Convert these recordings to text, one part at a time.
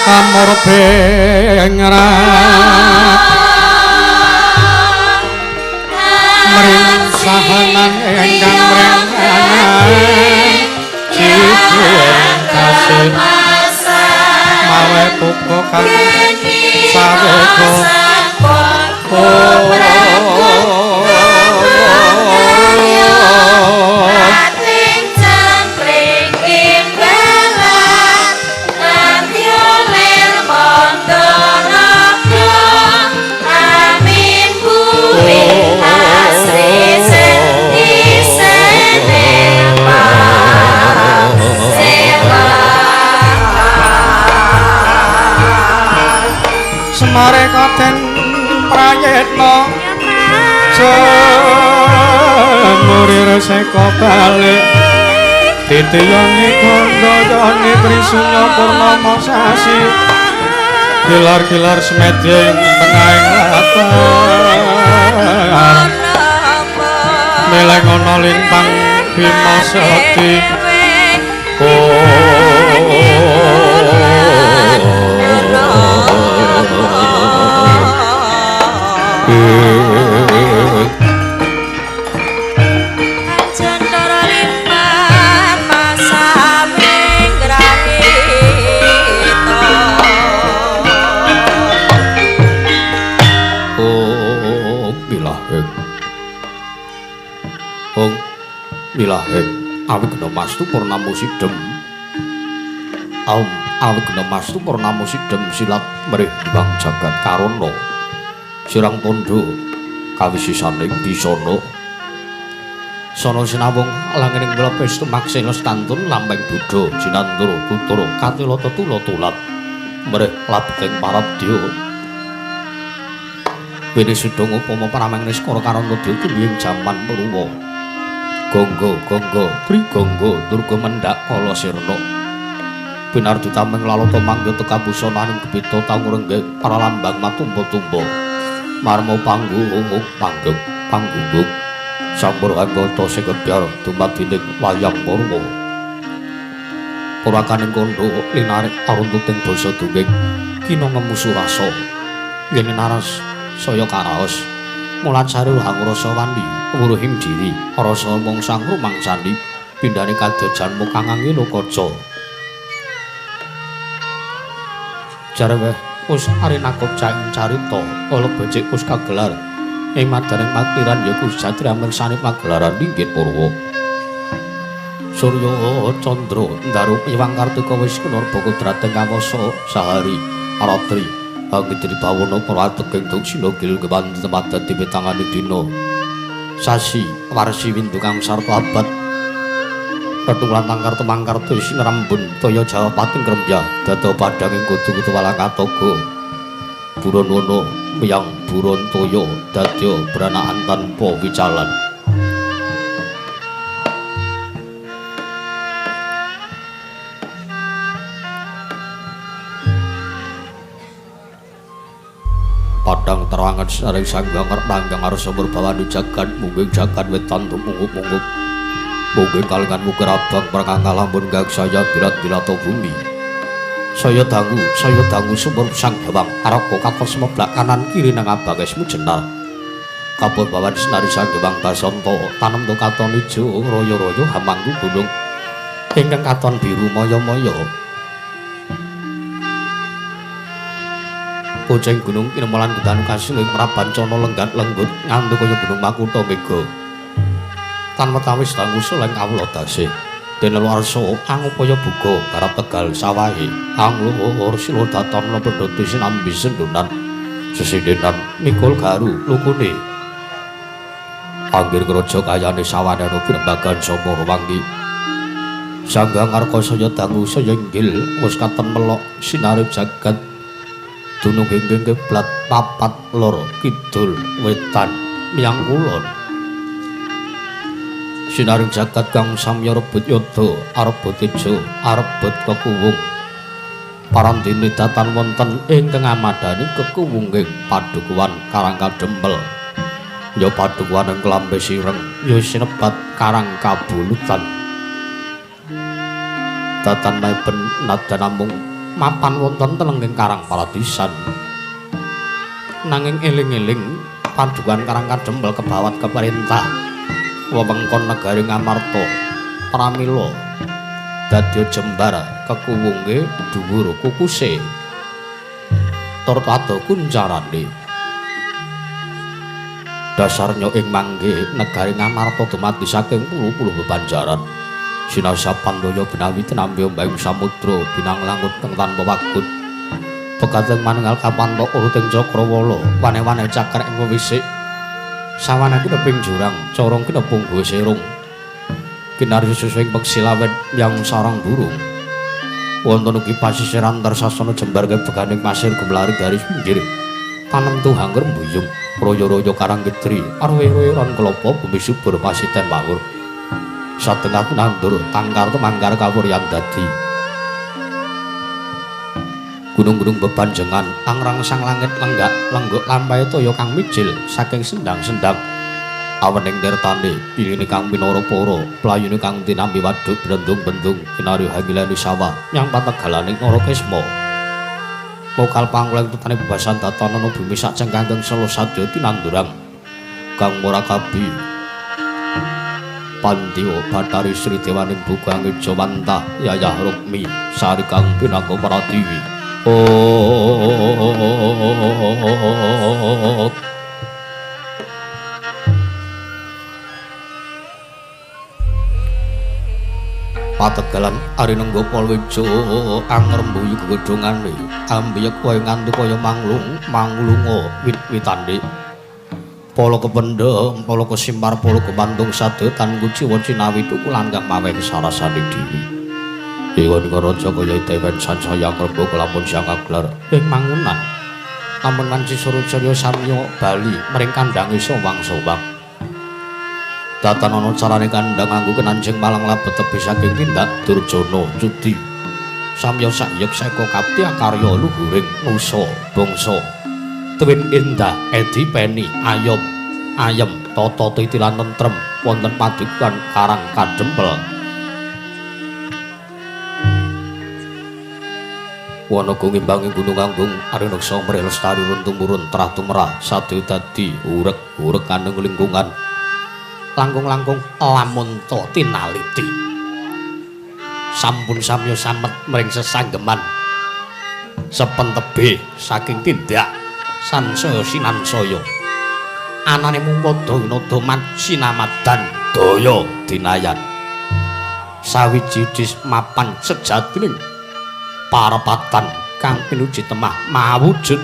Amur bengrat mring sahanan ingkang mrenganan jiwing kasih mawe kuko kang sawega. Semare kaden prayitna semuri reseka balik titiyane gandayane trisunya purnama sasi gilar-gilar semedya ing tengahing latar meleng ana lintang Bima Sakti. Jendara lipat masaming grahita. Oh, bilaheng. Oh, bilaheng. Awigna mastu purnamu sidem. Aum awigna mastu purnamu sidem silat mrih diwang jagat karana. Sirang tondo kawisisaning bisana. Sono sinawung langining mlepis tumaksih lestantun lambeng buddha jinandur tutur katila tetula tulat mrih labeting parabdya. Wene sudung upama prameng niskara karana dya tumiying jaman Purwa. Gangga gangga trigangga durga mendhak kala sirna. Pinardi tameng lalata mangga tekabusananing gepita tangrenggeng paralambang matumpa-tumpa. Marma panggung panggung panggunggung sampur anggota sing gebyar dumadining wayang Purwa. Purakaning kandha linarik aruntuting basa dongeng kina ngemu surasa yen naras saya karaos mulancari hangrasa wani wuruhing diri rasa mung sang rumangsani pindhane kadajanmu kang angelo kaca. Jareweh wis arinakop caing carita kala becik wis kagelar ing madaning pakiran yaiku sejatri amirsani pagelaran inggih Purwa. Surya candra ndaru iwang kartika wis kinarba kudrating kawasa sahari ratri angidri bawana prateging duksina gil kewan temadan dipetangani dina sasi warsi windu kang sarta abad petung lantang kartu mangkartu sinrambun toya Jawa pating krembya dada padhanging kudu-kudu walakatoga buron wono miyang buron toya dadya branaan tanpa wicalan. Padang terangan saring sanggang nanggang arsa murbawani jagat mungging jagat wetan tumungup-mungup mungging kalingan mukir abang perang ngalamun gang saya dilat-dilato bumi. Saya dangu sumur sang hewang araka katon semeblak kanan kiri nang abangesmu jenar. Kabur bawan senari sang hewang basanta tanem to katon ijo royo-royo hamangku gunung ingkang katon biru maya-maya. Kucing gunung kinemelan gedanu kasiling prabancana lenggat lenggut ngantu kaya gunung makutha mega. Tan wetawis dangu soleng kawula dasih. Dene warsa angupaya buga garap tegal sawahe angluhur sila daton pendhoti sinambi sendunan sesindenan mikul garu lukune. Anggir kraja kayane sawane pirembagan sapa wangi. Sangga ngarka saya dangu saya inggil wis katon melok sinarip jagat. Dunung ingkang kiblat papat lor kidul wetan miyang kulon. Sinaring jagat kang samya rebut yoda arebut teja arebut kekuwung. Parandene datan wonten ingkang amadani kekuwunging padukuhan Karang Kadempel. Ya padukuhan ing Klambe Sireng ya sinebat Karang Kabulutan. Datan maiben nadan namung Mapan wonten telengging Karang Paradisan. Nanging eling-eling padukan Karang Kadempel kebawat keperintah wewengkon negari Ngamarta pramila dadya jembar kekuwunge dhuwur kukuse tur pada kuncarane. Dasarnya ing mangke negari Ngamarta dumadi saking puluh-puluh bebanjaran. Sinasa pandaya benawi tinampi ombak samudra binang langut kang tanpa wagut. Pegateng manunggal kapantok uruting cakrawala wane-wane cakar ing wisik. Sawana kineping jurang, corong kinepung serung. Kinarya susuing peksi lawet yang sarang burung. Wonten ugi pasisir antar sasana jembar kebeganing pasir gumlari garis pinggir. Tanem tuhang rembuyung, royo-royo karang kidri, arwe-arwe ron klopo bumi subur pasiten wawur. Satengah nandur tangkar temangkar kawuryan dadi. Gunung-gunung bebanjengan angrangsang langit lenggak lenggok lampahe toya kang mijil saking sendang-sendang. Awening tirtane piline kang pinara para playune kang tinampi waduk blendung-bendung kinarya hangilane sawah nyang pategalaning Narakesma. Mokal panguleng tetane bebasan datanana bumi sak cengkangking sela sadya tinandurang kang murakabi Pandya Bathari Sri Dewaning Bugang Jawantah Yayah Rukmi Sari kang pinangka Pratiwi. Oh. Pategalan Arinengga Palweja angrembuyu gegodhongane ambiyek wae nganti kaya manglung manglunga wit-witane. Pala kependhem, pala kesimpar, pala kemantung sadaya tan kuciwa cinawi tukulan kang maweh sarasane dhewe. Dewa nika raja kaya dewen sansaya ngrembaka lamun siang kagelar ing mangunan. Lamun wanci surucaya samya bali mring kandhange sowang-sowang. Datanana carane kandhang nganggo kenancing malang labet tebih saking tindak Durjana cudi. Samya sakyek seka kapti akarya luhuring nusa bangsa. Twin indah edi peni ayom ayem tata titi lan tentrem wonten padukuhan Karang Kadempel. Wanaga ngimbangi gunung anggung arineksa mrih lestari run tumurun trah tumrah sadaya dadi urek-urek kaning lingkungan langkung-langkung lamun ta tinaliti. Sampun samya samet mring sesanggeman sepentebih saking tindak sansaya sinansaya anane mung padha winada sinamadan daya dinayan sawiji mapan sejatining parepatan kang pinuji temah mawujud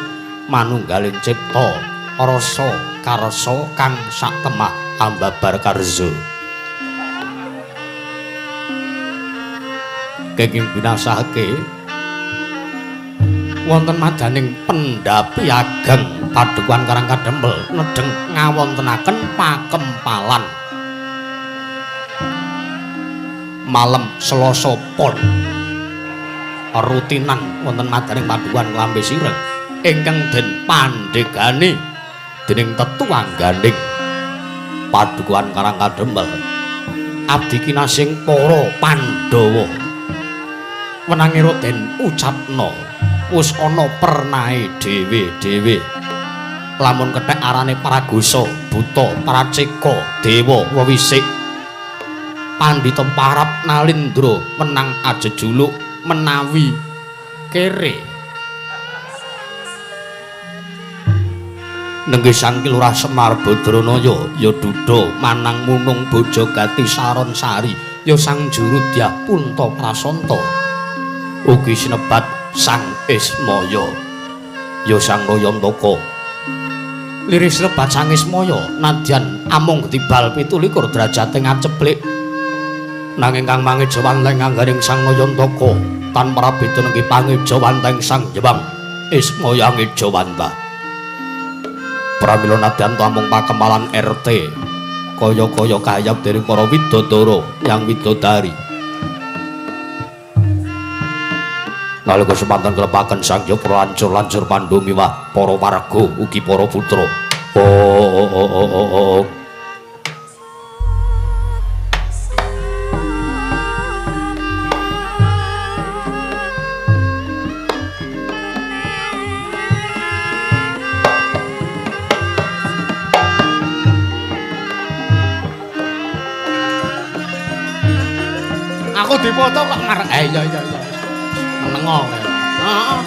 manunggaling cipta rasa karsa kang satemah ambabar karza kenging binasake wonten madaning pendhapi ageng padukuhan Karang Kadempel nedheng ngawontenaken pakempalan malem Selasa Pon rutinan wonten madaning padukuhan Lambe Sireng ingkang den pandhegani dening tetuwangganing padukuhan Karang Kadempel abdi kinasing para Pandhawa wenangira den ucapna wis ana pernahe dhewe-dhewe. Lamun kethek arane Pragosa, Buta, Praceka, Dewa, Wewisik. Pandhita parap Nalindra menang ajejuluk menawi kere. Nenggih Sang Ki Lurah Semar Badranaya ya duda manang munung bojo gati saron sari ya Sang Jurudyah Punta Prasanta. Ugi sinebat Sang Ismaya ya Sang Nayantaka. Liris lebat Sang Ismaya nadyan amung tibal 27 derajate ngaceplik nanging kang mangeja wanteng anggaring Sang Nayantaka tanpa prabeda nenggih pangeja wanteng Sang Hyang Ismaya ngejawantah. Pramila nadyan amung pakemalan RT kaya-kaya kayap dening para widodara yang widodari. Nalika semanten klepaken Sang Hyang lancur-lancur pandhu miwah para warga ugi para putra. Oh. dipoto kok marek. Iya iya iya. Menengo kae. Heeh.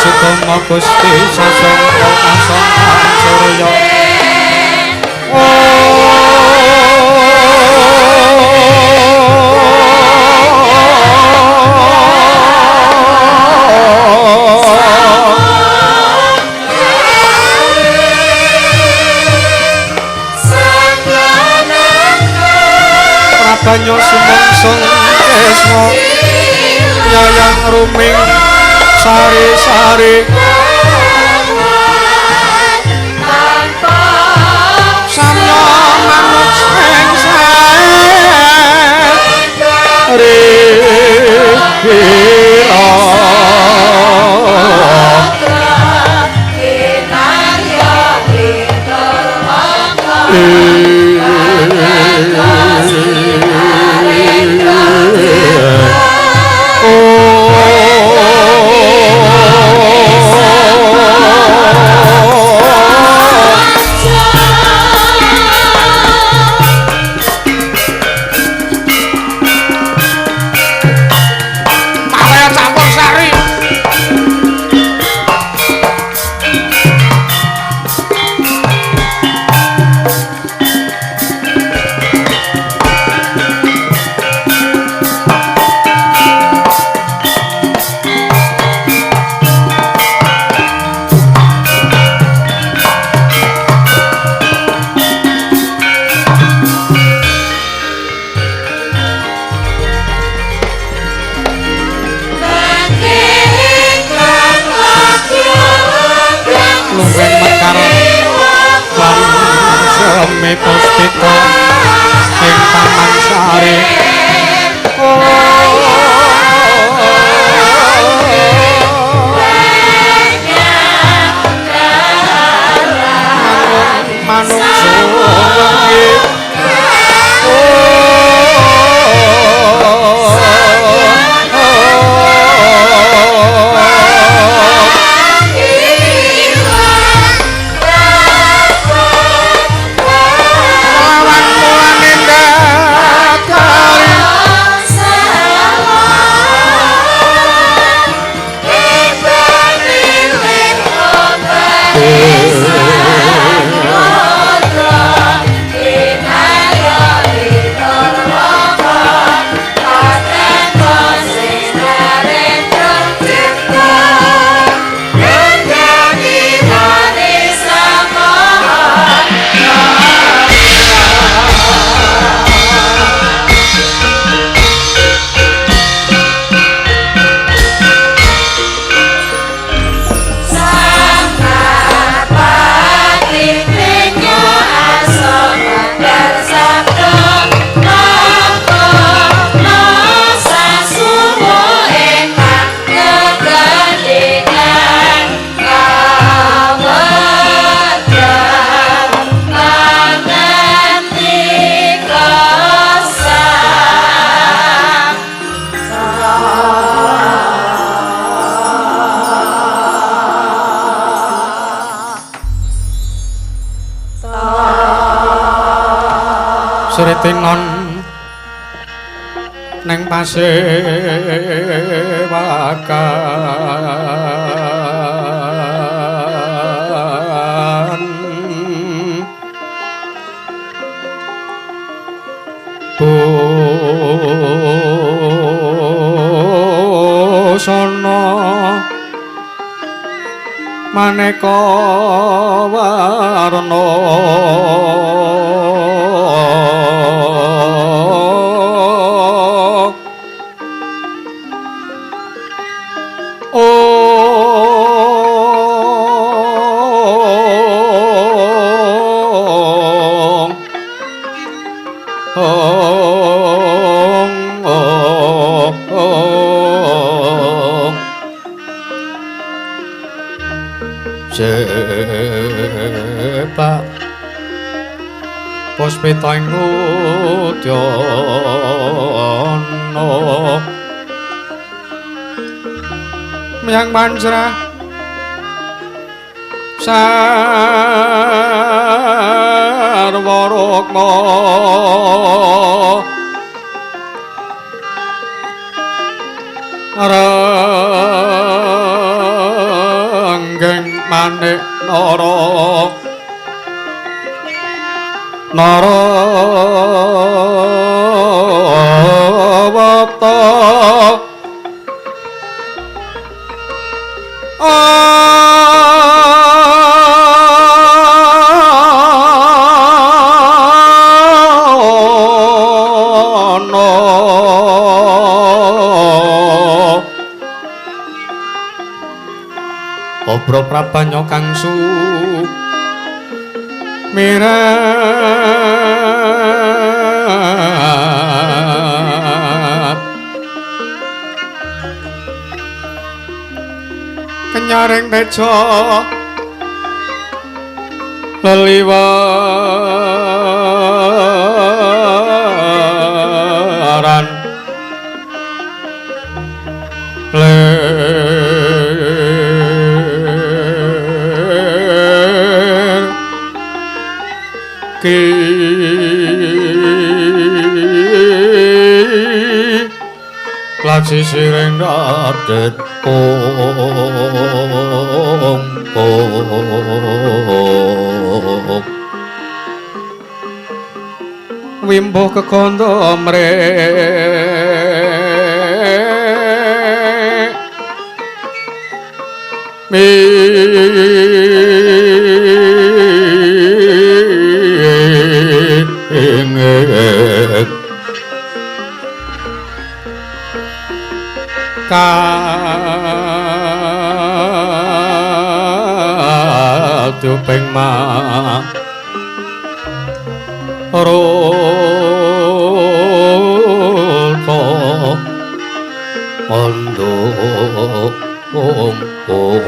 Sukma Gusti sasongko asong surya. Prabanyo sumangsa keswa yayang ruming sari-sari samya manut sing Puspita ing Taman Sari. Manungsa wengi. Lawan mulane ndakar. Sritinon neng pasewakan busana maneka warna Sepak puspita ing udyana miyang manjrah sarwa rukma ranggeng manik nara nara wata ana Obro prabanya kang sumirat kenyaring teja leliwaran Laci siring dadet ong ong wimbuh kekondo mrek Kaduping ma ruta ondo ong ong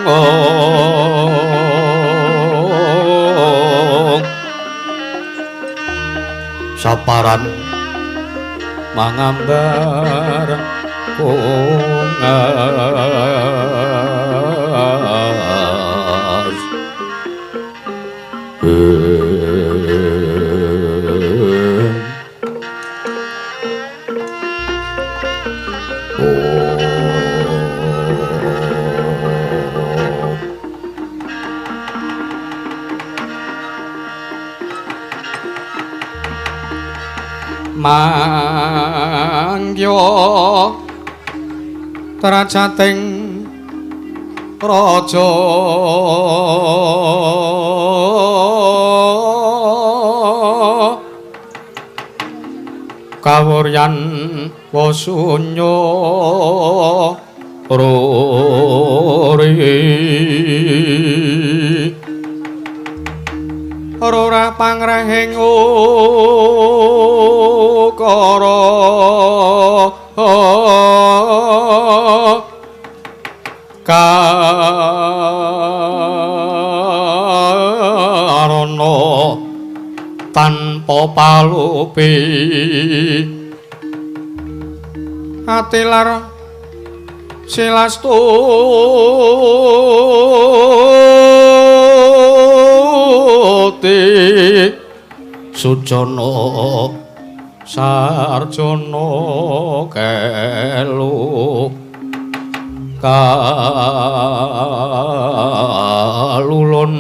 ong saparan mangambar kungas mangya trajating raja kawuryan wasunya ruri rurah pangrehing ukara karana tanpa palupi atilar Silastuti Sujana Sarjana kelu kalulun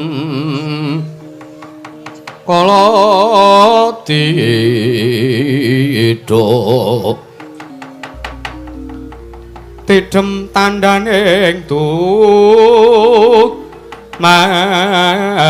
kala tidha tidhem tandhaning tuk mati.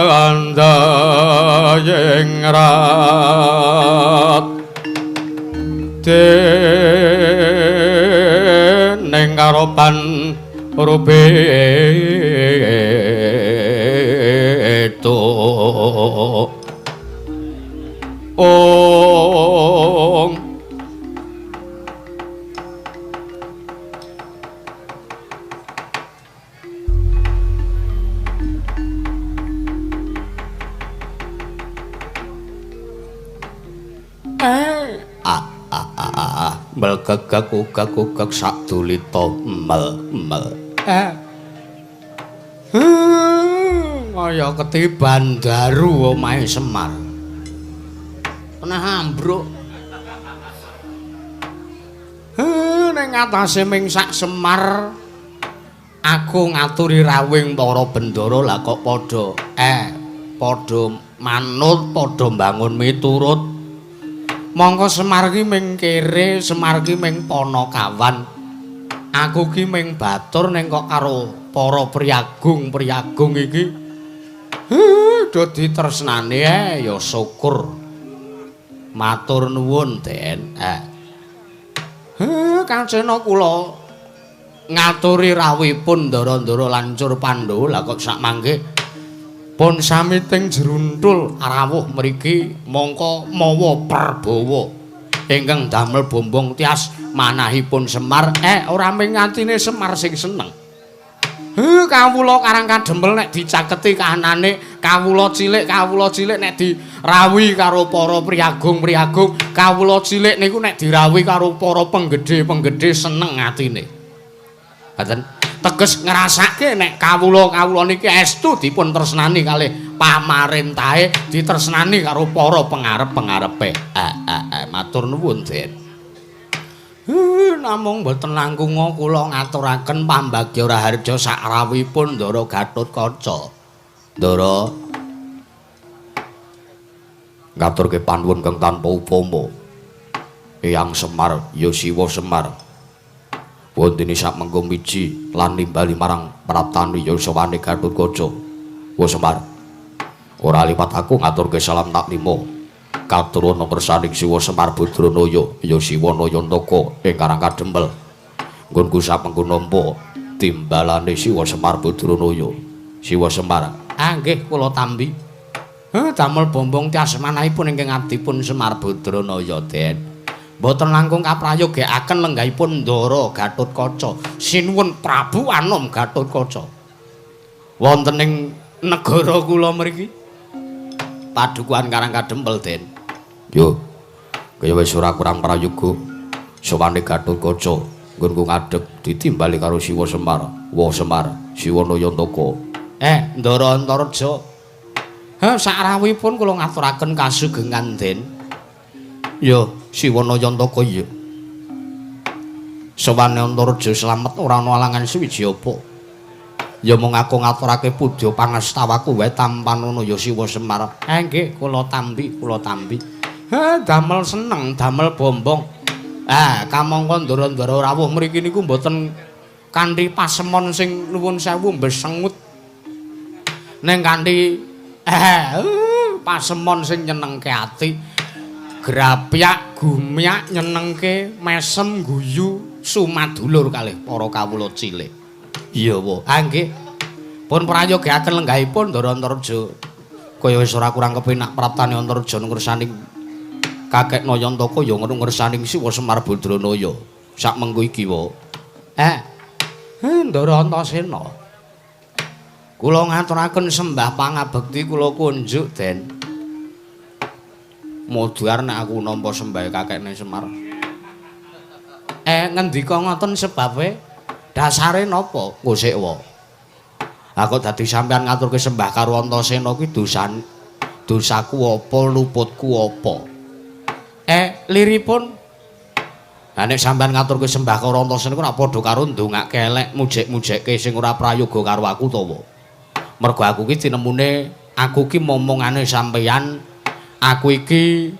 Andayeng rat dening karoban rubeto. Ong melgegek ugek ugek sadulita mel mel. Kaya ketiban daru omahe Semar. Tenah ambruk. Ning atase ming sak Semar aku ngaturi rawing para bendara lah kok padha padha manut padha mbangun miturut. Mongko Semar ki ming kere, Semar ki ming panakawan. Aku ki ming batur ning kok karo para priyagung-priyagung iki. Do ditresnani ya syukur. Matur nuwun, Den. Kancena kula ngaturi rawuhipun ndara-ndara lancur Pandhawa lah kok sak mangke pun sami ting jeruntul rawuh mriki mongko mawa perbawa ingkang damel bombong tias manahipun Semar. Ora ming atine Semar sing seneng. Kawula Karang Kadempel nek dicaketi kahanane kawula cilik nek dirawuhi karo para priyagung-priyagung, kawula cilik niku nek dirawuhi karo para penggedhe-penggedhe seneng atine. Ngaten. Teges ngrasake nek kawula-kawula niki estu dipun tresnani kalih pamarintahe, ditresnani karo para pengarep-pengarepe. Matur nuwun, Den. Namung mboten langkung kula ngaturaken pambagya raharja sakrawuhipun Ndara Gatotkaca. Ndara ngaturke panuwun kang tanpa upama. Eyang Semar ya Siwa Semar. Wontene sak mengko miji lan nimbali marang praptani yasawane Gatotkaca. Wa Semar, ora liwat aku ngaturke salam taklima. Katurana kersaning Siwa Semar Badranaya ya Siwa Nayantaka ing Karang Kadempel. Nggonku sak mengko nampa timbalane Siwa Semar Badranaya. Siwa Semar, nggih kula tampi. Damel bombong tias manahipun ingkang abdipun Semar Badranaya, Den. Mboten langkung kaprayogekaken lenggahipun Ndara Gatotkaca. Sinuwun Prabu Anom Gatotkaca. Wonten ing negara kula mriki Padukuhan Karang Kadempel, Den. Yo, kaya wis ora kurang prayoga. Sowane Gatotkaca nggonku ngadeg ditimbali karo Siwa Semar. Wa Semar, Siwa Nayantaka. Ndara Antareja. Sakrawuhipun kula ngaturaken kasugengan, Den. Yo, Siwa Nayantaka iya. Sowane Antareja slamet ora ana alangan suwiji apa. Ya mung aku ngaturake pudya pangastawaku wae tampanono ya Siwa Semar. Nggih, kula tampi, kula tampi. Damel seneng, damel bombong. Kamangka ndara-ndara rawuh mriki niku mboten kanthi pasemon sing nuwun sewu mbesengut. Ning kanthi pasemon sing nyenengke ati. Grapyak gumyak nyenengke mesem guyu sumadulur kalih para kawula cilik. Iya wa. Nggih. Pun prayogaken lenggahipun Ndara Antareja. Kaya wis ora kurang kepenak praptane Antareja ngersaning Kakek Nayantaka ya ngono ngersaning Siwa Semar Badranaya. Sak mengko iki wae. Ndara Antasena. Kula ngaturaken sembah pangabekti kula kunjuk, Den. Modar nek aku nampa sembahe kakekne Semar. Ngendika ngoten sebabe dasare napa? Ngosik wae. Aku dadi sampean ngaturke sembah karo Antasena kuwi dosaku apa luputku apa? Liripun. Ha nek sampean ngaturke sembah karo Antasena kuwi ora padha karo ndongake elek mujek-mujekke sing ora prayoga karo aku to wae. Mergo aku ki tinemune aku ki momongane sampean, aku iki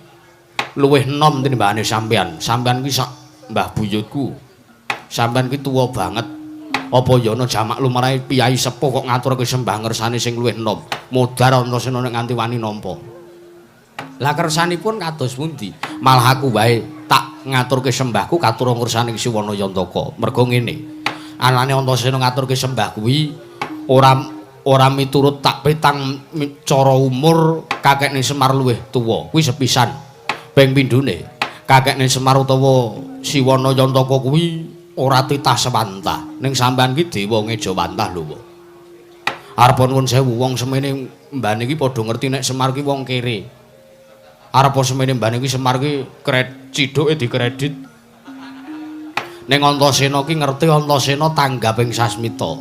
luwih enom tinimbangane sampean. Sampean ki sak mbah buyutku. Sampean ki tuwa banget. Apa ya ana jamak lumrahe piyai sepuh kok ngaturke sembah ngersane sing luwih enom. Modar Antasena nek nganti wani nampa. Lah kersanipun kados pundi? Malah aku wae tak ngaturke sembahku katur ngersane Siwana Yantaka. Mergo ngene. Anane Antasena ngaturke sembah kuwi ora miturut tak petang cara umur kakekne Semar luwih tuwa. Kuwi sepisan. Ping pindhone kakekne Semar utawa Siwana Yantaka kuwi ora titah sewantah. Ning sampean ki dewa ngejawantah lho. Arep nuwun sewu wong semene mbane iki padha ngerti nek Semar ki wong kere. Arep semene mbane iki Semar ki cidhuke dikredit. Ning Antasena ki ngerti Antasena tanggaping sasmita.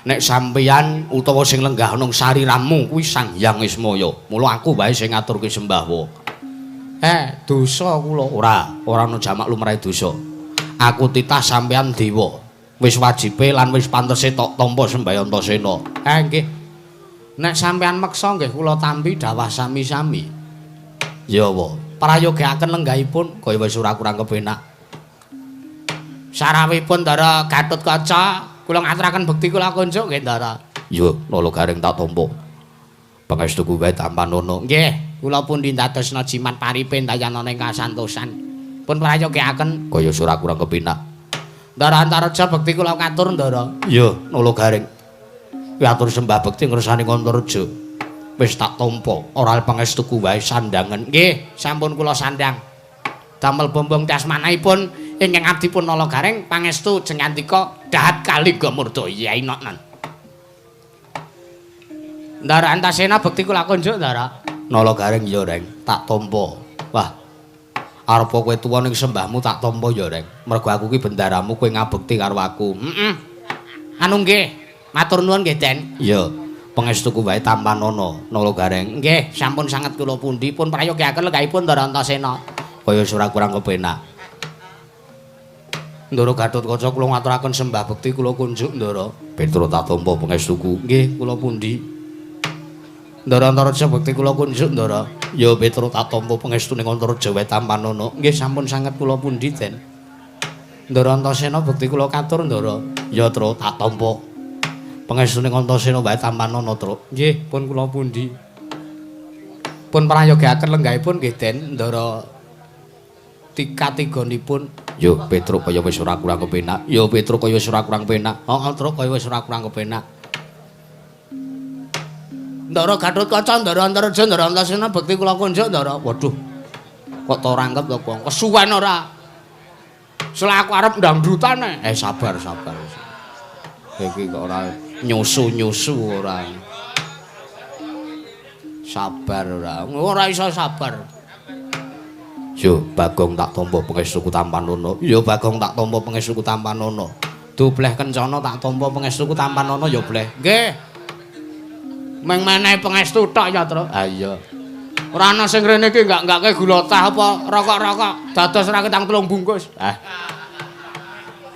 Nek sampeyan utawa sing lenggah nang sariramu kuwi Sang Hyang Ismaya. Mula aku wae sing ngaturke sembah wae. Dosa kula ora ana jamak lumrahe dosa. Aku titah sampeyan dewa. Wis wajibe lan wis pantese tok tampa sembah Antasena. Nggih. Nek sampeyan meksa nggih kula tampi dawah sami-sami. Ya wa, prayogaken lenggahipun kaya wis ora kurang kepenak. Sarawipun Ndara Gatotkaca, kula ngaturaken bekti kula kunjuk nggih Ndara. Ya, Nala Gareng tak tampa. Pangestuku wae tampanono. Nggih, kula pundi ndadosna jimat paripe ndayanana ing kasantosan. Pun prayogakaken kaya ora kurang kepenak. Ndara Antareja bekti kula katur Ndara. Ya, Nala Gareng. Kuwi atur sembah bekti ngersane Antareja. Wis tak tampa, ora pangestuku wae sandangen. Nggih, sampun kula sandang. Damel bombong dasmanahipun ingkang abdipun Nala Gareng pangestu jengandika dahat kalingga murda yai noknan. Ndara Antasena bekti kula kunjuk Ndara. Nala Gareng ya Reng, tak tampa. Wah. Arep kowe tuwa ning sembahmu tak tampa ya Reng. Mergo aku ki bendaramu kowe ngabekti karo aku. Heeh. Anu nggih, matur nuwun nggih Den. Iya. Pangestuku wae tampanono Nala Gareng. Nggih, sampun sanget kula pundi pun prayogaken lenggahipun Ndara Antasena. Kaya ora kurang kepenak. Ndara Gatotkaca kula ngaturaken sembah bekti kula kunjuk Ndara. Petro tak tampa pangestuku. Nggih, kula pundi. Ndara Antareja bekti kula kunjuk Ndara. Ya Petro tak tampa pangestune Antareja wae tampanono. Nggih, sampun sanget kula pundi Den. Ndara Antasena bekti kula katur Ndara. Ya Tro tak tampa. Pangestune Antasena wae tampanono Tro. Nggih, pun kula pundi. Pun prayogaken lenggahipun nggih Den Ndara tikatigonipun. Yo Petro kaya wis ora kurang kepenak. Yo Petro kaya wis ora kurang penak. Heeh Tro kaya wis ora kurang kepenak. Ndara Gatotkaca, Ndara Antareja, Ndara Antasena bekti kula kunjuk Ndara. Waduh. Kok to rangkep to, Bang? Kesuwen ora? Selak aku arep ndangdutane. Sabar, sabar. Iki kok ora nyusu-nyusu ora. Sabar ora. Ora iso sabar. Yo Bagong tak tampa pangestuku tampanono. Yo Bagong tak tampa pangestuku tampanono. Dubleh kencana tak tampa pangestuku tampanono ya bleh. Nggih. Meng menehi pangestu tok ya, Tru. Ha iya. Ora ana sing rene iki enggak-enggake gula tah apa rokok-rokok. Dados ora ketang 3 bungkus. Ah.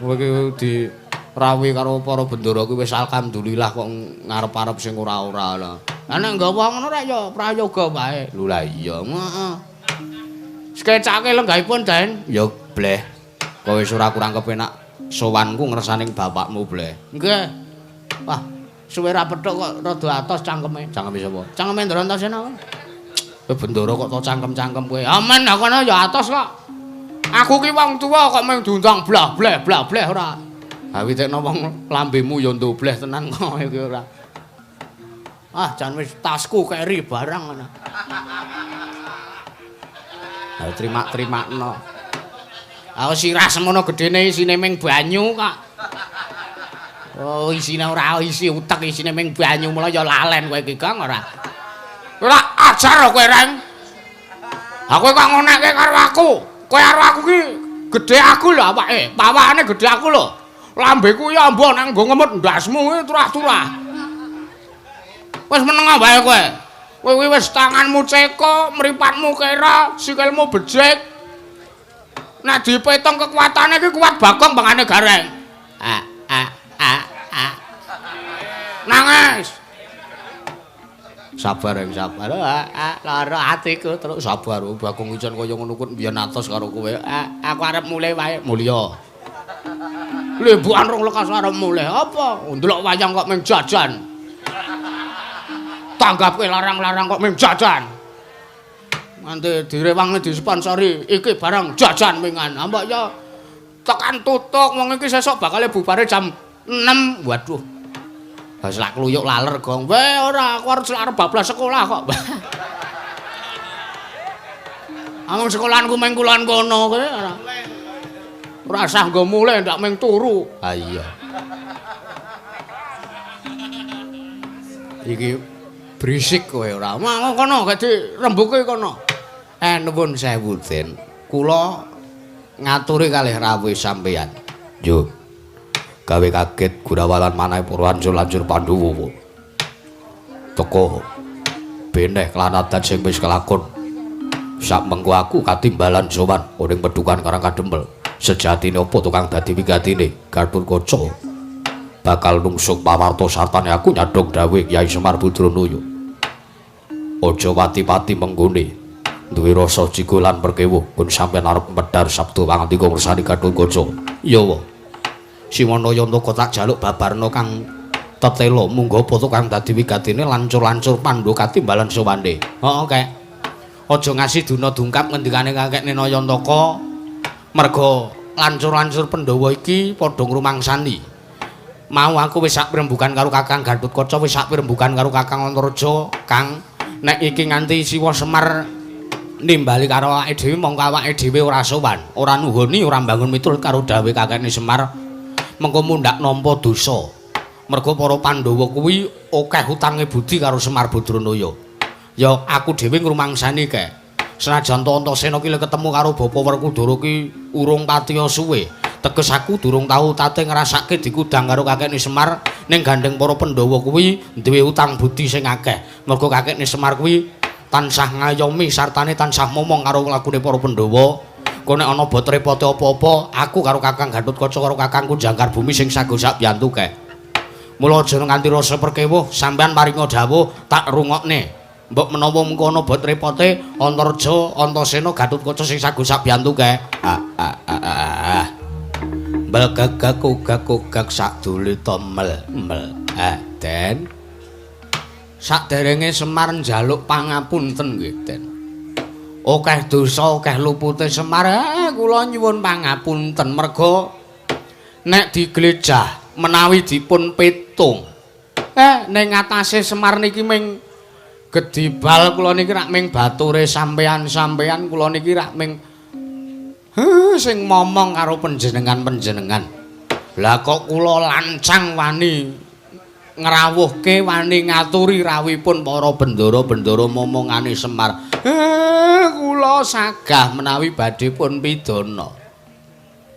Kowe iki dirawi karo para bendara kuwi wis alhamdulillah kok ngarep-arep sing ora-ora lho. Lah nek nggawa ngono rek ya prayoga wae. Lho lah iya. Heeh. Skecake lenggahipun, Den. Ya bleh. Kowe wis ora kurang kepenak sowanku ngersane bapakmu bleh. Nggih. Wah, suwe ra petuk kok rada atos cangkeme. Cangkeme sapa? Cangkeme Ndara Antasena. Kowe bendara kok to cangkem-cangkem kowe. Amen, aku kono ya atos kok. Aku ki wong tuwa kok mung diundang blah-bleh blah-bleh ora. Ha witekno wong lambemu ya ndobleh tenan kok iki ora. Ah, jan wis tasku keri barang ngono. Ha terima-terimakno. Aku sirah semono gedene isine ming banyu kok. Oh, isine ora isi utek, isine ming banyu, mula ya lalen kowe iki, Kang, ora. Ora ajar kowe, Reng. Aku kok ngonekke karo aku. Kowe karo aku ki gedhe aku lho awake. Pawakane gedhe aku lho. Lambeku ya amba nang nggo ngemut ndasmu kuwi turah-turah. Wis meneng wae kowe. Kowe kuwi wis tanganmu ceko, mripatmu kera, sikilmu bejek. Nek dipetung kekuatane iki kuat Bagong bangane Gareng. A a a a. Nangis. Sabar yang sabar. Lara atiku terus sabar. Bagong ijen kaya ngono kuwi biyen atos karo kowe. Aku arep mulih wae. Mulya. Limbukan rong lekas arep mulih. Apa? Ndelok wayang kok mung jajan. Tanggapke larang-larang kok mung jajan. Nganti direwangi disponsori iki barang jajan mingan. Mbok ya tekan tutuk wong iki sesuk bakal bubare jam 6. Waduh. Wis lak kluyuk laler, Gong. Weh ora, aku arep arep bablas sekolah kok. Amung sekolahanku meng kulon kono kowe ora. Ora usah nggo mulih ndak meng turu. Ha iya. Iki berisik kowe ora. Mau kono gak dirembuke kono. Nuwun sewu, Den. Kula ngaturi kalih rawuh sampeyan. Yo. Gawe kaget gurawalan manahe para lancur-lancur Pandhawa. Teko beneh klanadan sing wis kelakon. Sak mengko aku katimbalan sowan ning pedukan Karang Kadempel. Sejatine apa tukang dadi wigatine Gatotkaca bakal nungsuk pawarta sartane aku nyadhong dawuh Kyai Semar Budranaya. Aja pati-pati menggone duwe rasa jigo lan perkewuh pun sampeyan arep medhar sabda pangandika ngersani Gatotkaca. Iya wa. Siwana Yantaka tak jaluk babarna kang tetela munggo apa tukang dadi wigatine lancur-lancur Pandhawa katimbalan sowane. Heeh, Kek. Aja ngasi duna dungkap ngendikane kakek Nena Yantaka. Merga lancur-lancur Pandhawa iki padha ngrumangsani. Mau aku wis sak pirembugan karo Kakang Gatotkaca, wis sak pirembugan karo Kakang Antareja, Kang. Nek iki nganti Siwa Semar nimbali karo awake dhewe mongko awake dhewe ora sowan, ora nuhoni, ora mbangun miturut karo dawuhe kakekne Semar. Mengko mundhak nampa dosa. Merga para Pandhawa kuwi akeh utange budi karo Semar Badranaya. Ya aku dhewe ngrumangsani kek. Senajan to Antasena ki ketemu karo Bapa Werkudara ki urung patiya suwe. Teges aku durung tau tate ngrasake dikudang karo kakekne Semar ning gandeng para Pandhawa kuwi duwe utang budi sing akeh. Merga kakekne Semar kuwi tansah ngayomi sartane tansah momong karo lagune para Pandhawa. Kok nek ana bot repote apa-apa, aku karo Kakang Gatotkaca karo Kakangku Jangkar Bumi sing sago sak biyantu kek. Mula aja nganti rasa perkewuh, sampean paringa dawuh tak rungokne. Mbok menawa mengko ana bot repote Antareja, Antasena, Gatotkaca sing sago sak biyantu kek. Ah. Belgagak gak gak sak dulita mel mel. Den. Saderenge Semar njaluk pangapunten nggih, Den. Akeh dosa, akeh lupute Semar. Kula nyuwun pangapunten merga nek diglejah menawi dipun pitung. Ning atase Semar niki ming gedibal kula niki rak ming bature sampean-sampean kula niki rak ming sing momong karo panjenengan-panjenengan. Lah kok kula lancang wani ngrawuhke wani ngaturi rawuhipun para bendara-bendara momongane Semar. Kula sagah menawi badhe pun pidana.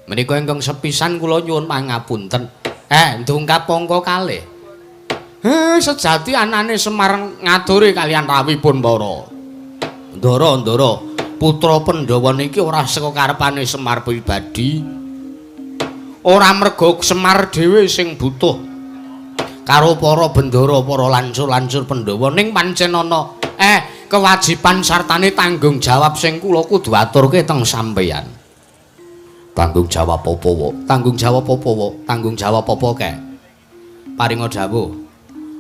Menika ingkang sepisan kula nyuwun pangapunten. Ndungkap angka kalih. Sejati anane Semar ngaturi kalian rawuhipun para ndara-ndara putra Pandhawa niki ora saka karepane Semar pribadi. Ora merga Semar dhewe sing butuh karo para bendara, para lancur-lancur Pandhawa ning pancen ana kewajiban sartane tanggung jawab sing kula kudu aturke teng sampeyan. Tanggung jawab apa wae? Tanggung jawab apa wae? Tanggung jawab apa kek? Paringa dawuh.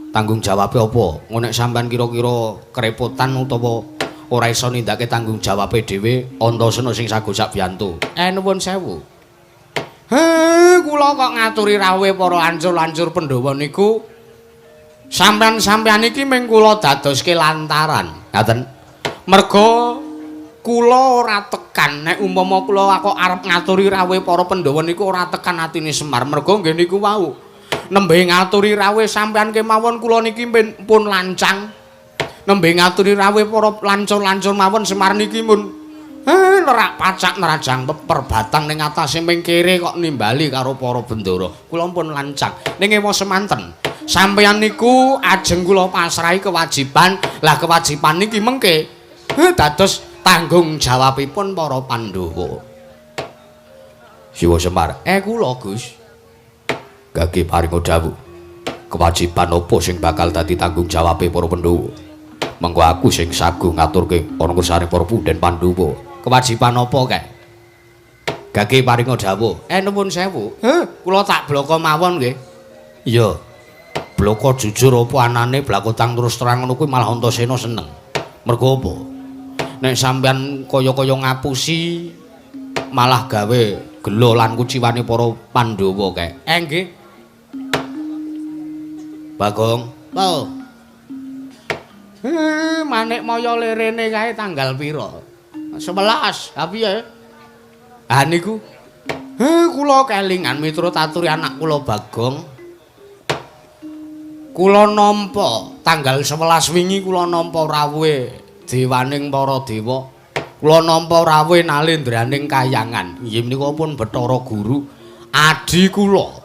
Tanggung jawabe apa? Engko nek sampean kira-kira kerepotan utawa ora iso nindakake tanggung jawabe dhewe, Antasena sing sago sak biyantu. Nuwun sewu. Kula kok ngaturi rawuhe para ancur-ancur Pandhawa niku sampean-sampean iki ming kula dadoske lantaran. Ngaten. Merga Kula ora tekan nek umpama kula kok arep ngaturi rawuh para Pandhawa niku ora tekan atine Semar. Mergo nggih niku wau. Nembe ngaturi rawuh sampean kemawon kula niki pun lancang. Nembe ngaturi rawuh para lancur-lancur mawon Semar niki pun nerak pacak nerajang perbatang ning atase mengkere kok nimbali karo para bendara. Kula pun lancang. Ning ewa semanten. Sampeyan niku ajeng kula pasrahi kewajiban. Lah kewajiban niki mengke dados tanggung jawabipun para Pandhawa. Siwa Semar, kula Gus. Gage paringa dawuh. Kewajiban apa sing bakal dadi tanggung jawabe para Pandhawa? Mengko aku sing saguh ngaturke ana kersane para punden Pandhawa. Kewajiban apa kae? Gage paringa dawuh. Nuwun sewu. Kula tak bloko mawon nggih. Iya. Bloko jujur apa anane blakotang terus terang ngono kuwi malah Antasena seneng. Mergo apa? Nek sampean kaya-kaya ngapusi malah gawe gelo lan kuciwane para Pandhawa kae. Nggih. Bagong. Po. Manik Maya lerene kae tanggal pira? 11. Ha piye? Ha niku. Kula kelingan miturut aturi anak kula Bagong. Kula nampa tanggal 11 wingi kula nampa rawuhe dewaning para dewa. Kula nampa rawuhe nalendraning kayangan. Inggih menika pun Bathara Guru adi kula.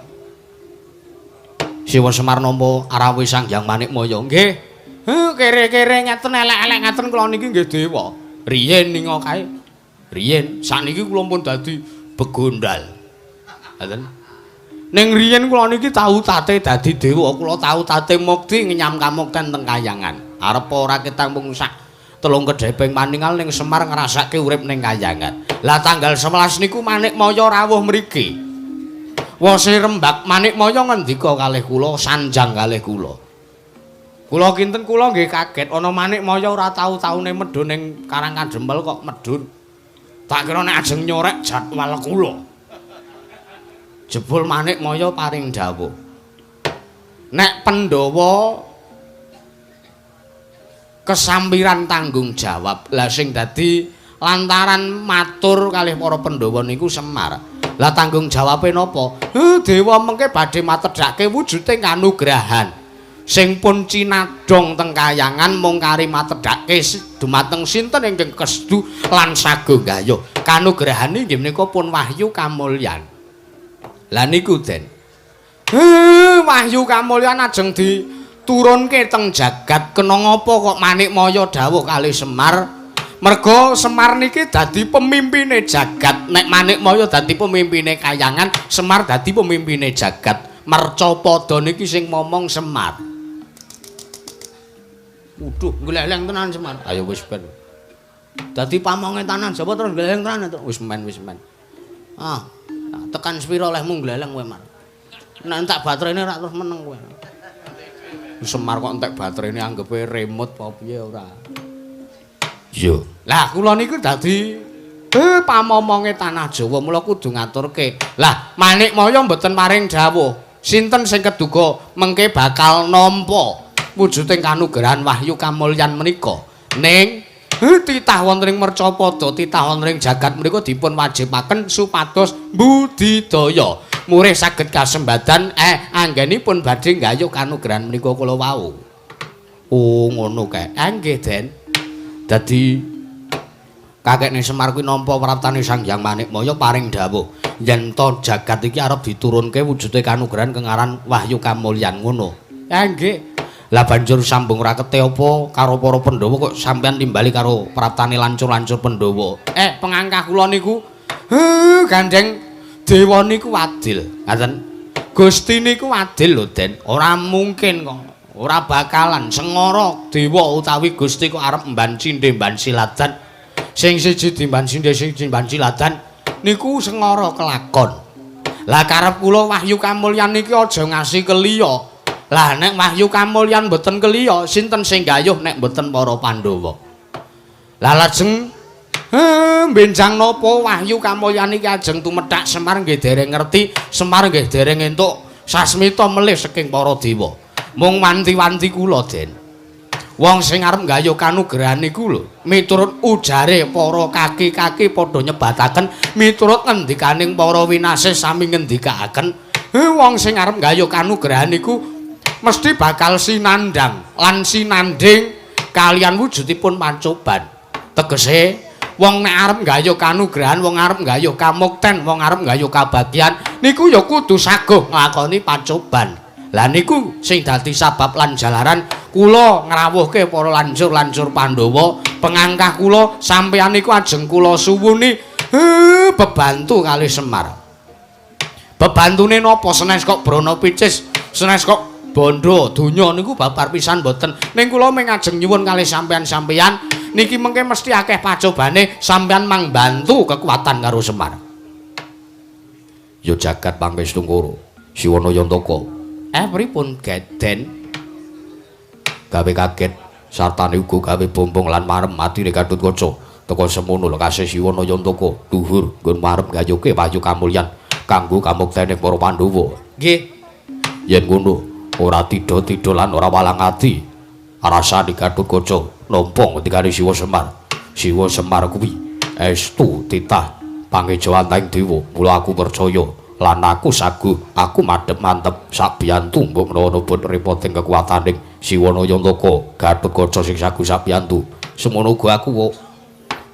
Siwa Semar nampa rawuhe Sang Hyang Manikmaya. Nggih. Kere-kere ngeten elek-elek ngeten kula niki nggih dewa. Riyen ninga kae. Riyen sakniki kula pun dadi begondal. Ngoten. Ning riyen kula niki tau tate dadi dewa, kula tau tate mukti ngenyam kamukten teng kayangan. Arep ora ketang mung sak telung kedheping paningal ning Semar ngrasake urip ning kayangan. Lah tanggal 11 niku Manikmaya rawuh mriki. Wose rembak Manikmaya ngendika kalih kula, sanjang kalih kula. Kula kinten kula nggih kaget ana Manikmaya ora tau-taune medhun ning Karang Kandempel kok medhun. Tak kira nek ajeng nyorek jadwal kula. Jebul Manikmaya paring dawuh. Nek Pandhawa kesampiran tanggung jawab. Lah sing dadi lantaran matur kalih para Pandhawa niku Semar. Lah tanggung jawabe napa? Dewa mengke badhe matedhake wujuding kanugrahan. Sing pun cinadhong teng kayangan mung kari matedhake dumateng sinten ingkang kesedu lan saguh gayuh. Kanugrahane inggih menika pun wahyu kamulyan. Lah niku Den. Wahyu kamulyan ajeng diturunke teng jagat. Kena ngapa kok Manikmaya dawuh kalih Semar? Merga Semar niki dadi pemimpine jagat. Nek Manikmaya dadi pemimpine kayangan, Semar dadi pemimpine jagat. Mercapada niki sing momong Semar. Waduh, gleleng tenan Semar. Ayo wis ben. Dadi pamonge tenan sapa terus gleleng tenan wis men wis men. Ah, tekan sepira olehmu gleleng kowe, Mar. Nek entek baterene rak terus meneng kowe. Semar kok entek baterene anggepe remote apa piye ora. Iya. Lah kula niku dadi pamomonge tanah Jawa mula kudu ngaturke. Lah Manikmaya mboten paring dawuh. Sinten sing keduga mengke bakal nampa wujuding kanugrahan wahyu kamulyan menika. Ning titah wonten ing mercapada, titah wonten ing jagat menika dipun wajibaken supados budidaya murih saged kasembadan anggenipun badhe nggayuh kanugrahan menika kula wau. Oh ngono kae. Nggih, Den. Dadi kakekne Semar kuwi nampa praptane Sang Hyang Manikmaya paring dawuh yen to jagat iki arep diturunke wujude kanugrahan kengaran wahyu kamulyan ngono. Nggih. Lah banjur sambung rakete apa karo para Pandhawa kok sampean timbali karo praptane lancur-lancur Pandhawa? Pengangkah kula niku gandeng dewa niku adil. Ngaten. Gusti niku adil lho, Den. Ora mungkin kok. Ora bakalan sengara dewa utawi Gusti kok arep mban cindhe mban siladan. Sing siji dimban cindhe sing siji mban siladan niku sengara kelakon. Lah karep kula wahyu kamulyan niki aja ngasi keliya. Lah nek wahyu kamulyan mboten keliya, sinten sing gayuh nek mboten para Pandhawa? Lah lajeng benjang napa wahyu kamulyan iki ajeng tumethak Semar nggih dereng ngerti, Semar nggih dereng entuk sasmita melih saking para dewa. Mung wanti-wanti kula, Den. Wong sing arep nggayuh kanugrahan niku lho, miturut ujare para kaki-kaki padha nyebataken, miturut ngendikaning para winasih sami ngendikaaken, wong sing arep nggayuh kanugrahan niku mesti bakal sinandang lan sinanding kalian wujudipun pancoban. Tegese wong nek arep nggayuh kanugrahan, wong arep nggayuh kamukten, wong arep nggayuh kabagyan niku ya kudu saguh nglakoni pancoban. Lah niku sing dadi sabab lan jalaran kula ngrawuhke para lancur-lancur Pandhawa, pengangkah kula sampeyan niku ajeng kula suwuni bebantu kalih Semar. Bebantune napa? Senes kok brana picis, senes kok bondo donya niku babar pisan mboten. Ning kula mung ajeng nyuwun kalih sampeyan-sampeyan niki mengke mesti akeh pacobane, sampeyan mang bantu kekuatan karo Semar. Ya jagat Pangestungkara, Siwana Yantaka. Pripun Geden? Gawe kaget sartane uga gawe bombong lan marem atine Gatotkaca. Teka semono lekase Siwana Yantaka luhur nggon marep gayuke wahyu kamulyan kanggo kamuktene para Pandhawa. Nggih. Yen ngono ora tida-tida lan ora walang ati rasane Gatotkaca nampa ngendikane Siwa Semar. Siwa Semar kuwi estu titah pangejawantahing dewa. Mula aku percaya lan aku saguh, aku madhep mantep sabiyantu mbok menawa nubut repoting kekuataning Siwana Yantaka Gatotkaca sing saguh sabiyantu. Semono uga aku kok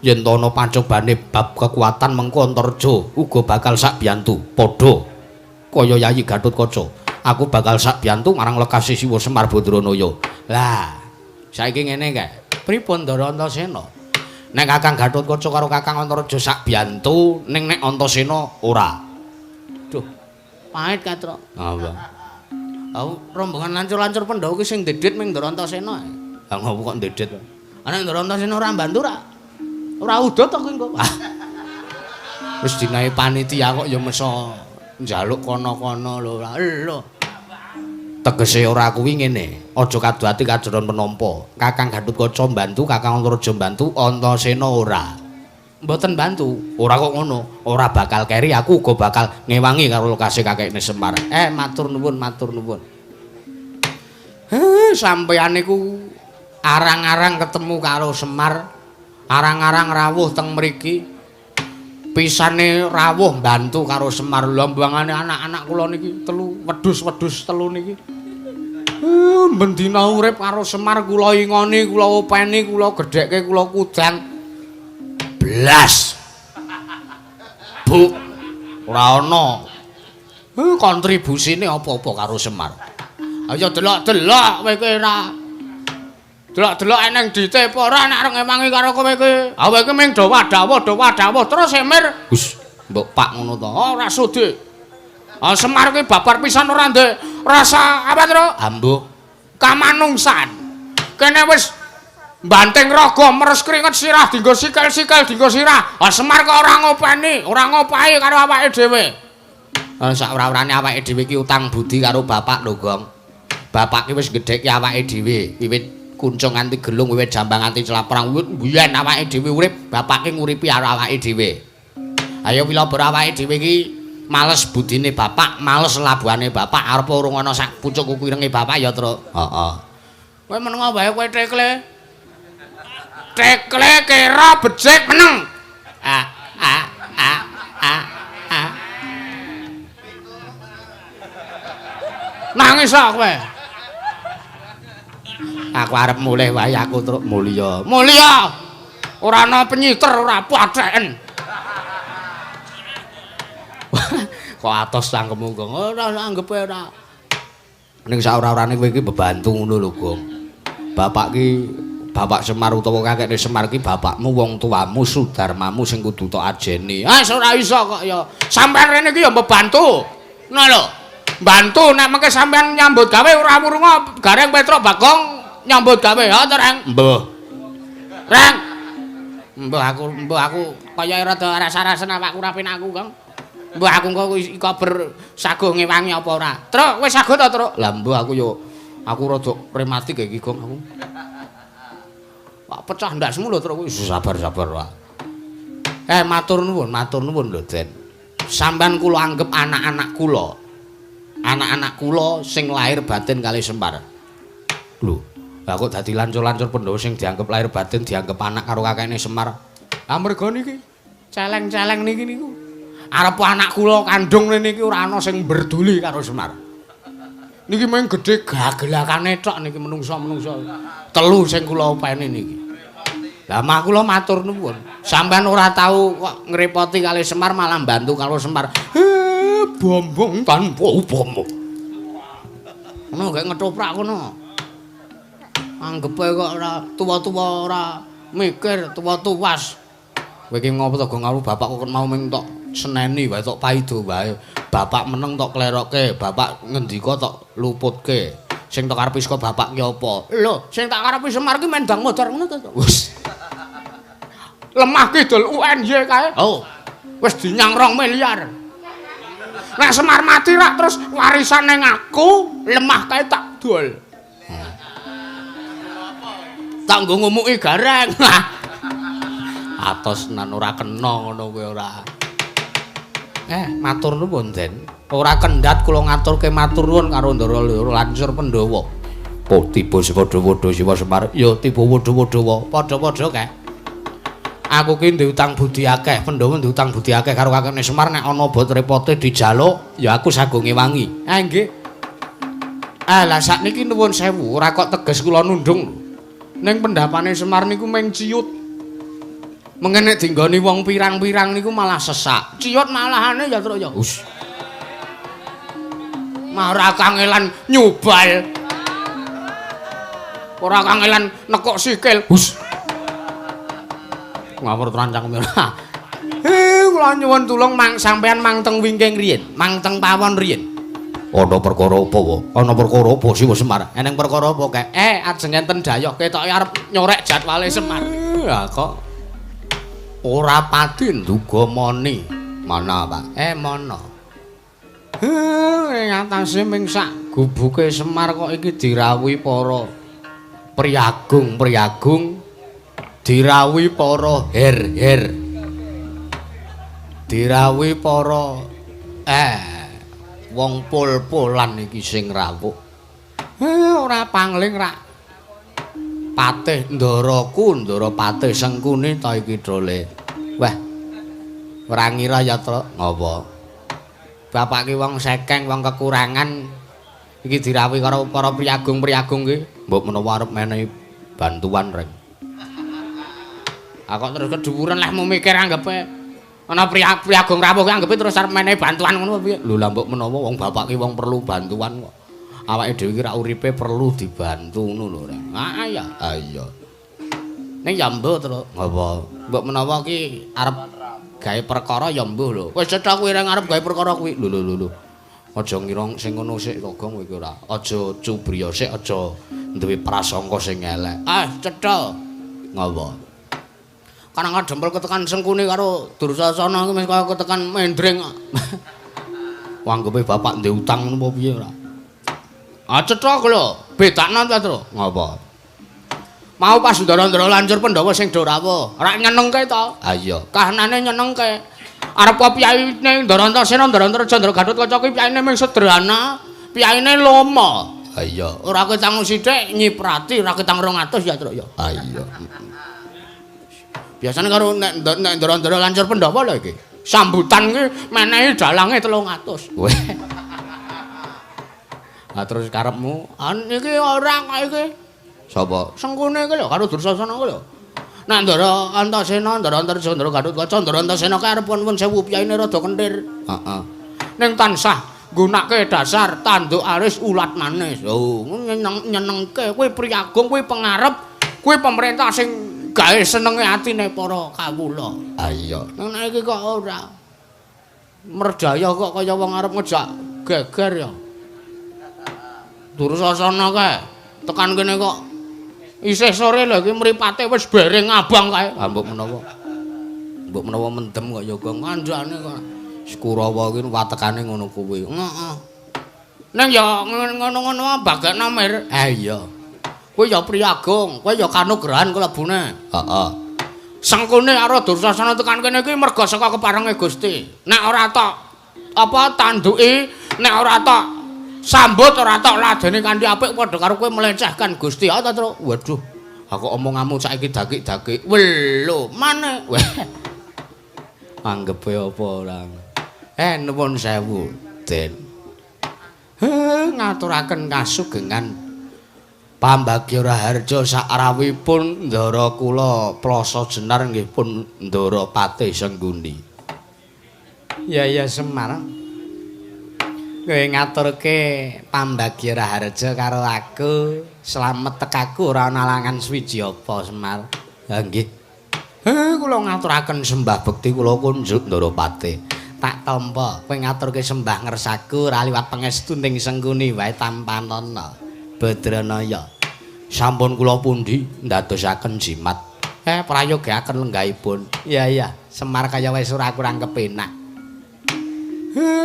yen to ana pancobane bab kekuatan mengko Antarja uga bakal sabiyantu padha kaya Yayi Gatotkaca. Aku bakal sabiyantu marang lekase Siwa Semar Badranaya. Lah, saiki ngene kae. Pripun Ndara Antasena? Nek Kakang Gatotkaca karo Kakang Antarja sabiyantu, ning nek Antasena ora. Duh, pahit Katro. Apa? Aku rombongan lancur-lancur Pandhawa ki sing ndedit ming Ndara Antasena. Lah ngopo kok ndedit? Ana Ndara Antasena ora mbantu ra. Ora udut to kuwi engko. Wis dinae panitia kok ya meso njaluk kono-kono lho. Lho. Tegese ora kuwi ngene, aja kadu ati kajoron penampa. Kakang Gatotkaca mbantu, Kakang Antarja mbantu, Antasena ora. Mboten bantu. Ora kok ngono, ora bakal keri, aku uga bakal ngewangi karo lokase kakekne Semar. Matur nuwun, matur nuwun. Sampeyan niku arang-arang ketemu karo Semar, arang-arang rawuh teng mriki. Pisane rawuh mbantu karo Semar. Lha mbangane anak-anak kula niki telu, wedhus-wedhus telu niki. Bendina urip karo Semar kula ingoni, kula openi, kula gedhekke, kula kudang. Blas. Bu, ora ana. Kontribusine apa-apa karo Semar. Ayo delok-delok kowe iki ora. Delok-delok eneng dite apa ora nek arep ngewangi karo kowe iki. Kowe iki mung dawa-dawa terus emir. Gus, mbok pak ngono to. Ora sudi. Semar kuwi babar pisan ora ndek rasa apa to? Ambuh. Kamanungsan. Kene wis banting raga meres keringet sirah dinggo sikil-sikil dinggo sirah. Semar kok ora ngopeni, ora ngopahi karo awake dhewe. Sak ora-orane awake dhewe iki utang budi karo bapak lho, Gong. Bapak ki wis gedhekke awake dhewe, wiwit kuncung nganti gelung, wiwit jambang nganti celaprang, wiwit biyen awake dhewe urip, bapak ki nguripi karo awake dhewe. Ayo wilabur awake dhewe iki males budine bapak, males labuhane bapak, arep urung ana sak pucuk kuku irenge bapak ya, Truk. Heeh. Kowe meneng wae kowe tekle. Tekle kira becik meneng. A a a a a. Nangis ah kowe. Aku arep mulih wae aku, Truk. Mulya. Mulya. Ora ana penyiter, ora patheken. Kok atos cangkemmu, Gong? Ora anggepe ora. Ning sak ora-orane kowe iki bebantu ngono lho, Gong. Bapak ki Bapak Semar utawa kakekne Semar ki bapakmu, wong tuamu, sudarmamu sing kudu tok ajeni. Ah, ora iso kok ya. Sampeyan rene iki ya mbebantu. Ngono lho. Bantu nek mengke sampeyan nyambut gawe ora wurunga Gareng Petruk Bagong nyambut gawe. Ha to, Reng? Mbah. Reng. Mbah aku kaya rada rasa-rasen awakku ora penak aku, Kang. Mbah aku engko iko bersaguh ngewangi apa ora. Truk, wis saguh to, Truk? Lah mbah aku yo aku rada rematik iki, Gong, aku. Wah, pecah ndasmu lho, Truk. Sabar-sabar, Pak. Matur nuwun lho, Den. Sampeyan kula anggep anak-anak kula. Anak-anak kula sing lahir batin kali Semar. Lho, Lah kok dadi lancur-lancur Pandhawa sing dianggep lahir batin dianggep anak karo kakekne Semar. Lah mergo niki celeng-celeng niki niku. Arep anak kula kandung niki ora ana sing berduli karo Semar. Niki mung gedhe gagelakane tok niki menungsa-menungsa. Telu sing kula openi niki. Lah mah kula matur nuwun. Sampeyan ora tau kok ngrepoti kali Semar malah mbantu karo Semar. Bombong tanpa upama. Ngono gak ngetoprak kono. Anggepe kok ora tuwa-tuwa ora mikir, tuwa-tuwas. Kowe iki ngopo to Gong karo bapak kok mau ming tok seneni wae tok paido wae. Bapak meneng tok kleroke, bapak ngendika tok luputke. Sing tok karepi saka bapak ki apa? Lho, sing tak karepi Semar ki mendang modar ngono to. Wis. Lemah kidul UNY kae. Oh. Wis dinyang 2 miliar. Nek Semar mati rak terus warisan ning aku, lemah kae tak dol. Tak nggo ngumuki gareng. Atos nan ora kena ngono kuwi ora. Matur nuwun, Den. Ora kendhat kula ngaturke matur nuwun karo Ndara Lancur Pandhawa. Oh, tiba padha-padha Siwa Semar. Ya tiba padha-padha wae. Padha-padha kae. Aku ki ndek utang budi akeh, Pandhawa ndek utang budi akeh karo kakekne Semar nek ana bot repote dijaluk, ya aku sago ngewangi. Nggih. Lah sakniki nuwun sewu, ora kok teges kula nundung lho. Ning pendapane Semar niku mung ciut. Mengene nek dinggoni wong pirang-pirang niku malah sesak. Ciut malahane ya Truk ya. Hus. Ora kangelan nyubal. Ora kangelan nekuk sikil. Hus. Ngawur trancang ora. Kula nyuwun tulung mang sampean mang teng wingking riyin, mang teng pawon riyin. Ana perkara apa wae? Ana perkara apa Siwa Semar? Eneng perkara apa kae? Ajeng enten dayoh ketoke arep nyorek jadwale Semar. Lah kok ora pati nduga moni. Mana, Pak? Mono. Ing atase ming sak gubuke Semar kok iki dirawuhi para priagung-priagung, dirawuhi para her-her. Dirawuhi para wong pul-pulan iki sing rawuh. Ora pangling rak. Patih ndaraku, ndara patih Sengkuni ta iki dole. Wah. Ora ngira ya, Truk. Ngopo? Bapak ki wong sekeng, wong kekurangan. Iki dirawuhi karo para priagung-priagung ki. Mbok menawa arep menehi bantuan, Reng. Ah kok terus kedhuwuren lehmu mikir anggepe ana priagung rawuh ki anggepe terus arep menehi bantuan ngono piye? Lho lah mbok menawa wong bapak ki wong perlu bantuan kok. Awake dhewe ki rak uripe perlu dibantu ngono lho, Reng. Ah iya, ah iya. Ning ya mbuh, Truk. Ngopo? Mbok menawa ki arep gawe perkara ya mbuh lho. Wis cetha kuwi Reng arep gawe perkara kuwi. Lho lho lho. Aja ngira sing ngono sik to, Gong, kowe iki ora. Aja cubriya sik, aja duwe prasangka sing elek. Ah, cetha. Ngopo? Karang dempel ketekan Sengkuni karo Dursasana iki wis kaya ketekan mendring. Wanggepe bapak ndek utang ngono apa piye ora? Ah cetha ku lho, bedakno ta, Truk. Ngopo? Mau pas ndara-ndara Lancur Pandhawa sing do rawuh, ora nyenengke to? Ha iya, kahanane nyenengke. Arep piyaine Ndara Antasena, Ndara Antarja, Ndara Gatotkaca ki piyaine mung sederhana, piyaine lomo. Ha iya, ora ketang sithik nyiprati, ora ketang 200 ya, Truk ya. Ha iya. Biasane karo nek ndara-ndara Lancur Pandhawa lho iki. Sambutan ki menehi dalange 300. Weh. Lah terus karepmu, niki ora kok iki. Sapa? Sengkune iki lho karo Dursasana kuwi lho. Nek Ndara Antasena, Ndara Antarja, Ndara Gatotkaca, Ndara Antasena kae arep nuwun sewu piyaine rada kentir. Heeh. Ning tansah nggunake dasar tanduk aris ulat manis. Oh, nyenengke kuwi priagung, kuwi pengarep, kuwi pemerintah sing gawe senenge atine para kawula. Ha iya. Nek iki kok ora merdaya kok kaya wong arep ngejak geger ya. Dursasana kae tekan kene kok isih sore lho iki mripate wis bereng abang kae. Ha mbok menawa. Mbok menawa mendem kok ya Gong kandhane kok. Kurawa iki watekane ngono kuwi. Heeh. Ning ya ngono-ngono bagekno Mir. Ha iya. Kowe ya priagung, kowe ya kanugrahan kelebune. Heeh. Sengkune karo Dursasana tekan kene iki merga saka keparenge Gusti. Nek ora tok apa tanduki, nek ora tok Sambut ora tok ladene kanthi apik padha karo kowe melecehkan Gusti Allah, Truk. Waduh, aku omonganmu saiki dakik-dakik. Welo, maneh. Anggepe apa ora? Nuwun sewu, Den. Ngaturaken kasugengan Pambagya Raharja sakrawipun ndara kula Plasa Jenar nggih pun ndara Patih Sengguni. Ya ya Semar. Kowe ngaturke Pambagya Raharja karo aku, slamet tekaku ora ana alangan suwiji apa Semar. Ha nggih. Kula ngaturaken sembah bekti kula kunjuk ndara Patih. Tak tampa kowe ngaturke sembah ngersaku ora liwat pangestu ning Sengguni wae tampanana. Badranaya. Sampun kula pundi ndadosaken jimat. Prayogaken lenggahipun. Iya iya, Semar kaya wis ora kurang kepenak.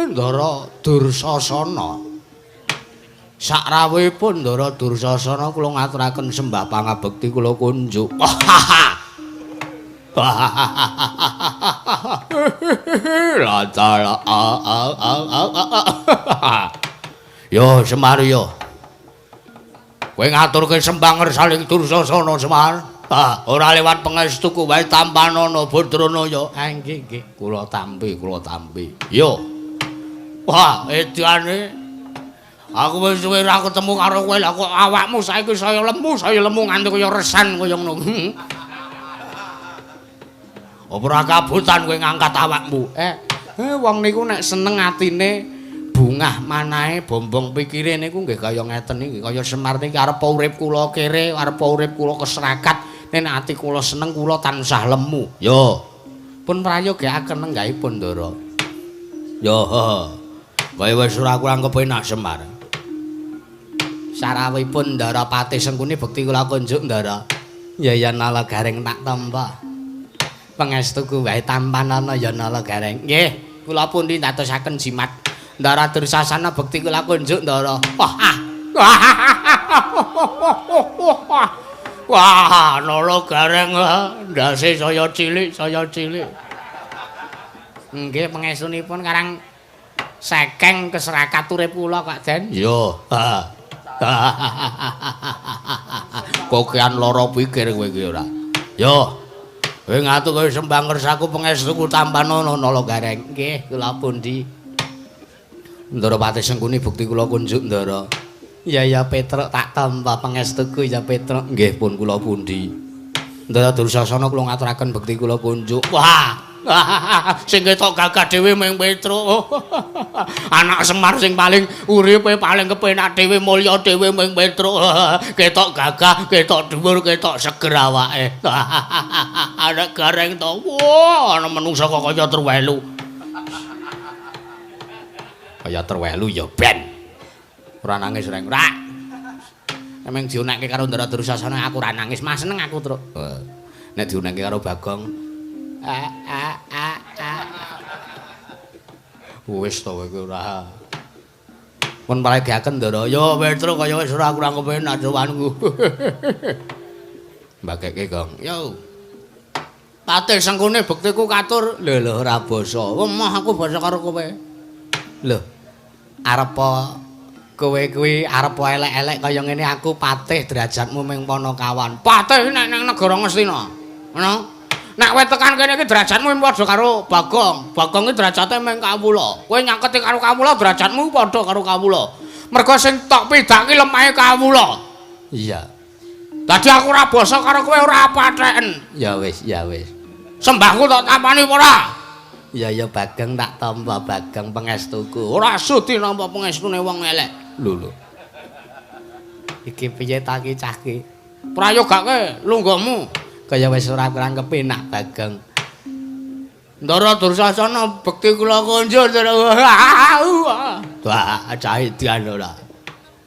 Ndara Dursasana. Sakrawuhipun Ndara Dursasana kula ngaturaken sembah pangabekti kula kunjuk. Yo Semar yo. Kowe ngaturke sembah ngersaning Dursasana Semar. Ora lewat pangestuku wae tampanana Badranaya. Nggih nggih, kula tampi, kula tampi. Yo. Wah, edane. Aku wis suwe ora ketemu karo kowe, lah kok awakmu saiki saya lemu nganti kaya resan kaya ngono. Apa ora kabutan kowe ngangkat awakmu? Wong niku nek seneng atine bungah manahe bombong pikire niku nggih kaya ngeten iki, kaya Semar niki arep urip kula kere, arep urip kula keserakat, nek ati kula seneng kula tansah lemu. Yo. Pun prayogaken lenggahipun Ndara. Yo. Kaya wis ora kurang kepenak Semar. Sarawipun Ndara Patih Sengkuni bekti kula kunjuk Ndara. Ya ya Nala Gareng tak tampa. Pangestuku wae tampanana ya Nala Gareng. Nggih, kula pundi ndadosaken jimat. Ndara Dursasana bekti kula kunjuk Ndara. Wah, Nala Gareng ndase saya cilik, saya cilik. Nggih, pangestunipun karang sekeng keserakat urip kula Kak Den. Yo. Kokean lara pikir kowe iki ora. Yo. Kowe ngaturke sembah ngersaku pangestuku tampanana Nala Gareng. Nggih, kula pundi. Ndara Patih Sengkuni bukti kula kunjuk Ndara. Ya ya Petruk tak tampa pangestuku ya Petruk. Nggih pun kula pundi. Ndara Dursasana kula ngaturaken bekti kula kunjuk. Wah. Sing ketok gagah dhewe mung Petruk. Anak Semar sing paling uripe paling kepenak dhewe mulya dhewe mung Petruk. Ketok gagah, ketok dhuwur, ketok seger awake. Anak Gareng to. Wah, ana menungsa kok kaya truwelu. Kaya truwelu ya ben. Ora nangis reng. Ora. Emeng diunekke karo Ndara Dursasana aku ora nangis. Mas seneng aku, Truk. Nek diunekke karo Bagong a a a a. Wis to kowe ora. Pun prayogaken Ndara. Yo Petruk kaya wis ora kurang kepenak sowanku. Mbakeke Gong. Yo. Patih Sengkune bektiku katur. Lho lho ora basa. Wah, aku basa karo kowe. Lho. Arep kowe kuwi arep elek-elek kaya ngene aku patih derajatmu ming Panakawan. Patih nek nang negara Ngastina. Ngono. Nek kowe tekan kene iki derajatmu padha karo Bagong. Bagong iki derajate ming kawula. Kowe nyaketi karo kawula derajatmu padha karo kawula. Mergo sing tok pidak ki lemahe kawula. Iya. Dadi aku ora basa karo kowe ora patheken. Ya wis, ya wis. Sembahku tok tampani apa ora? Ya ya Bagong tak tampa Bagong pangestuku. Ora sudi nampa pangestune wong elek. Lho lho. Iki piye ta ki cah ki? Prayogake lungguhmu. Kaya wis ora kurang kepenak Bagong. Ndara Dursasana bekti kula kunjur. Wah, cah edan ora.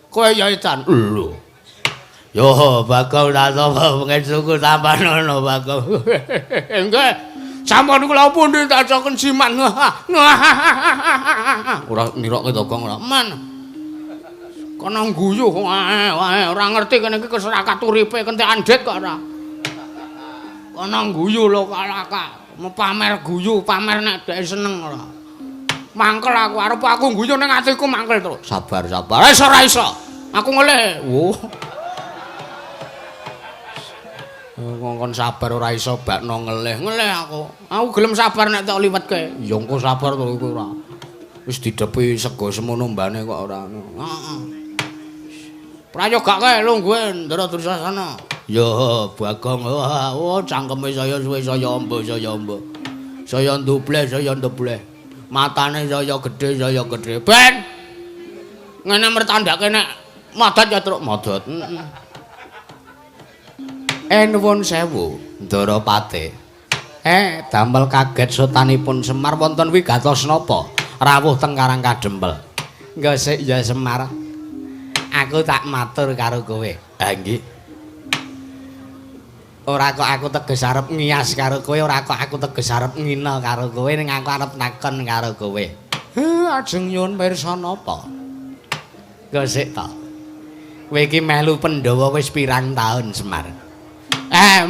Kowe ya edan. Lho. Yo Bagong tak tampa pangestuku tampanono Bagong. Nggih. Sampun kula pundi tacoken jimat. Ora nirokke to Gong ora. Man. Kono guyu wae wae ora ngerti kene iki keserakat uripe kentekan dit kok ora. Kono guyu lho kalaka. Pamer guyu, pamer nek dhek seneng ora. Mangkel aku arep aku guyu ning atiku mangkel to. Sabar, sabar. Wis ora iso. Aku ngelih. Oh. Ngongkon sabar ora iso bakno ngelih. Ngelih aku. Aku gelem sabar nek tok liwetke. Ya engko sabar to iku ora. Wis didepi sego semono mbane kok ora. Heeh. Prayoga kae lungguhe Ndara Dursasana. Ya Bagong, oh cangkeme saya suwe saya amba saya amba. Saya ndubleh saya ndubleh. Matane saya gedhe saya gedhe. Ben. Ngene mertandake nek madat ya truk madat. Heeh. Nuwun sewu, Ndara Pate. Damel kaget sotanipun Semar wonten wigatos napa rawuh teng Karang Kadempel. Engko sik ya Semar. Aku tak matur karo kowe. Ha nggih. Ora kok aku teges arep ngias karo kowe, ora kok aku teges arep ngina karo kowe, ning aku arep takon karo kowe. Ajeng nyuwun pirsa napa? Engko sik ta. Kowe iki melu Pandhawa wis pirang taun, Semar?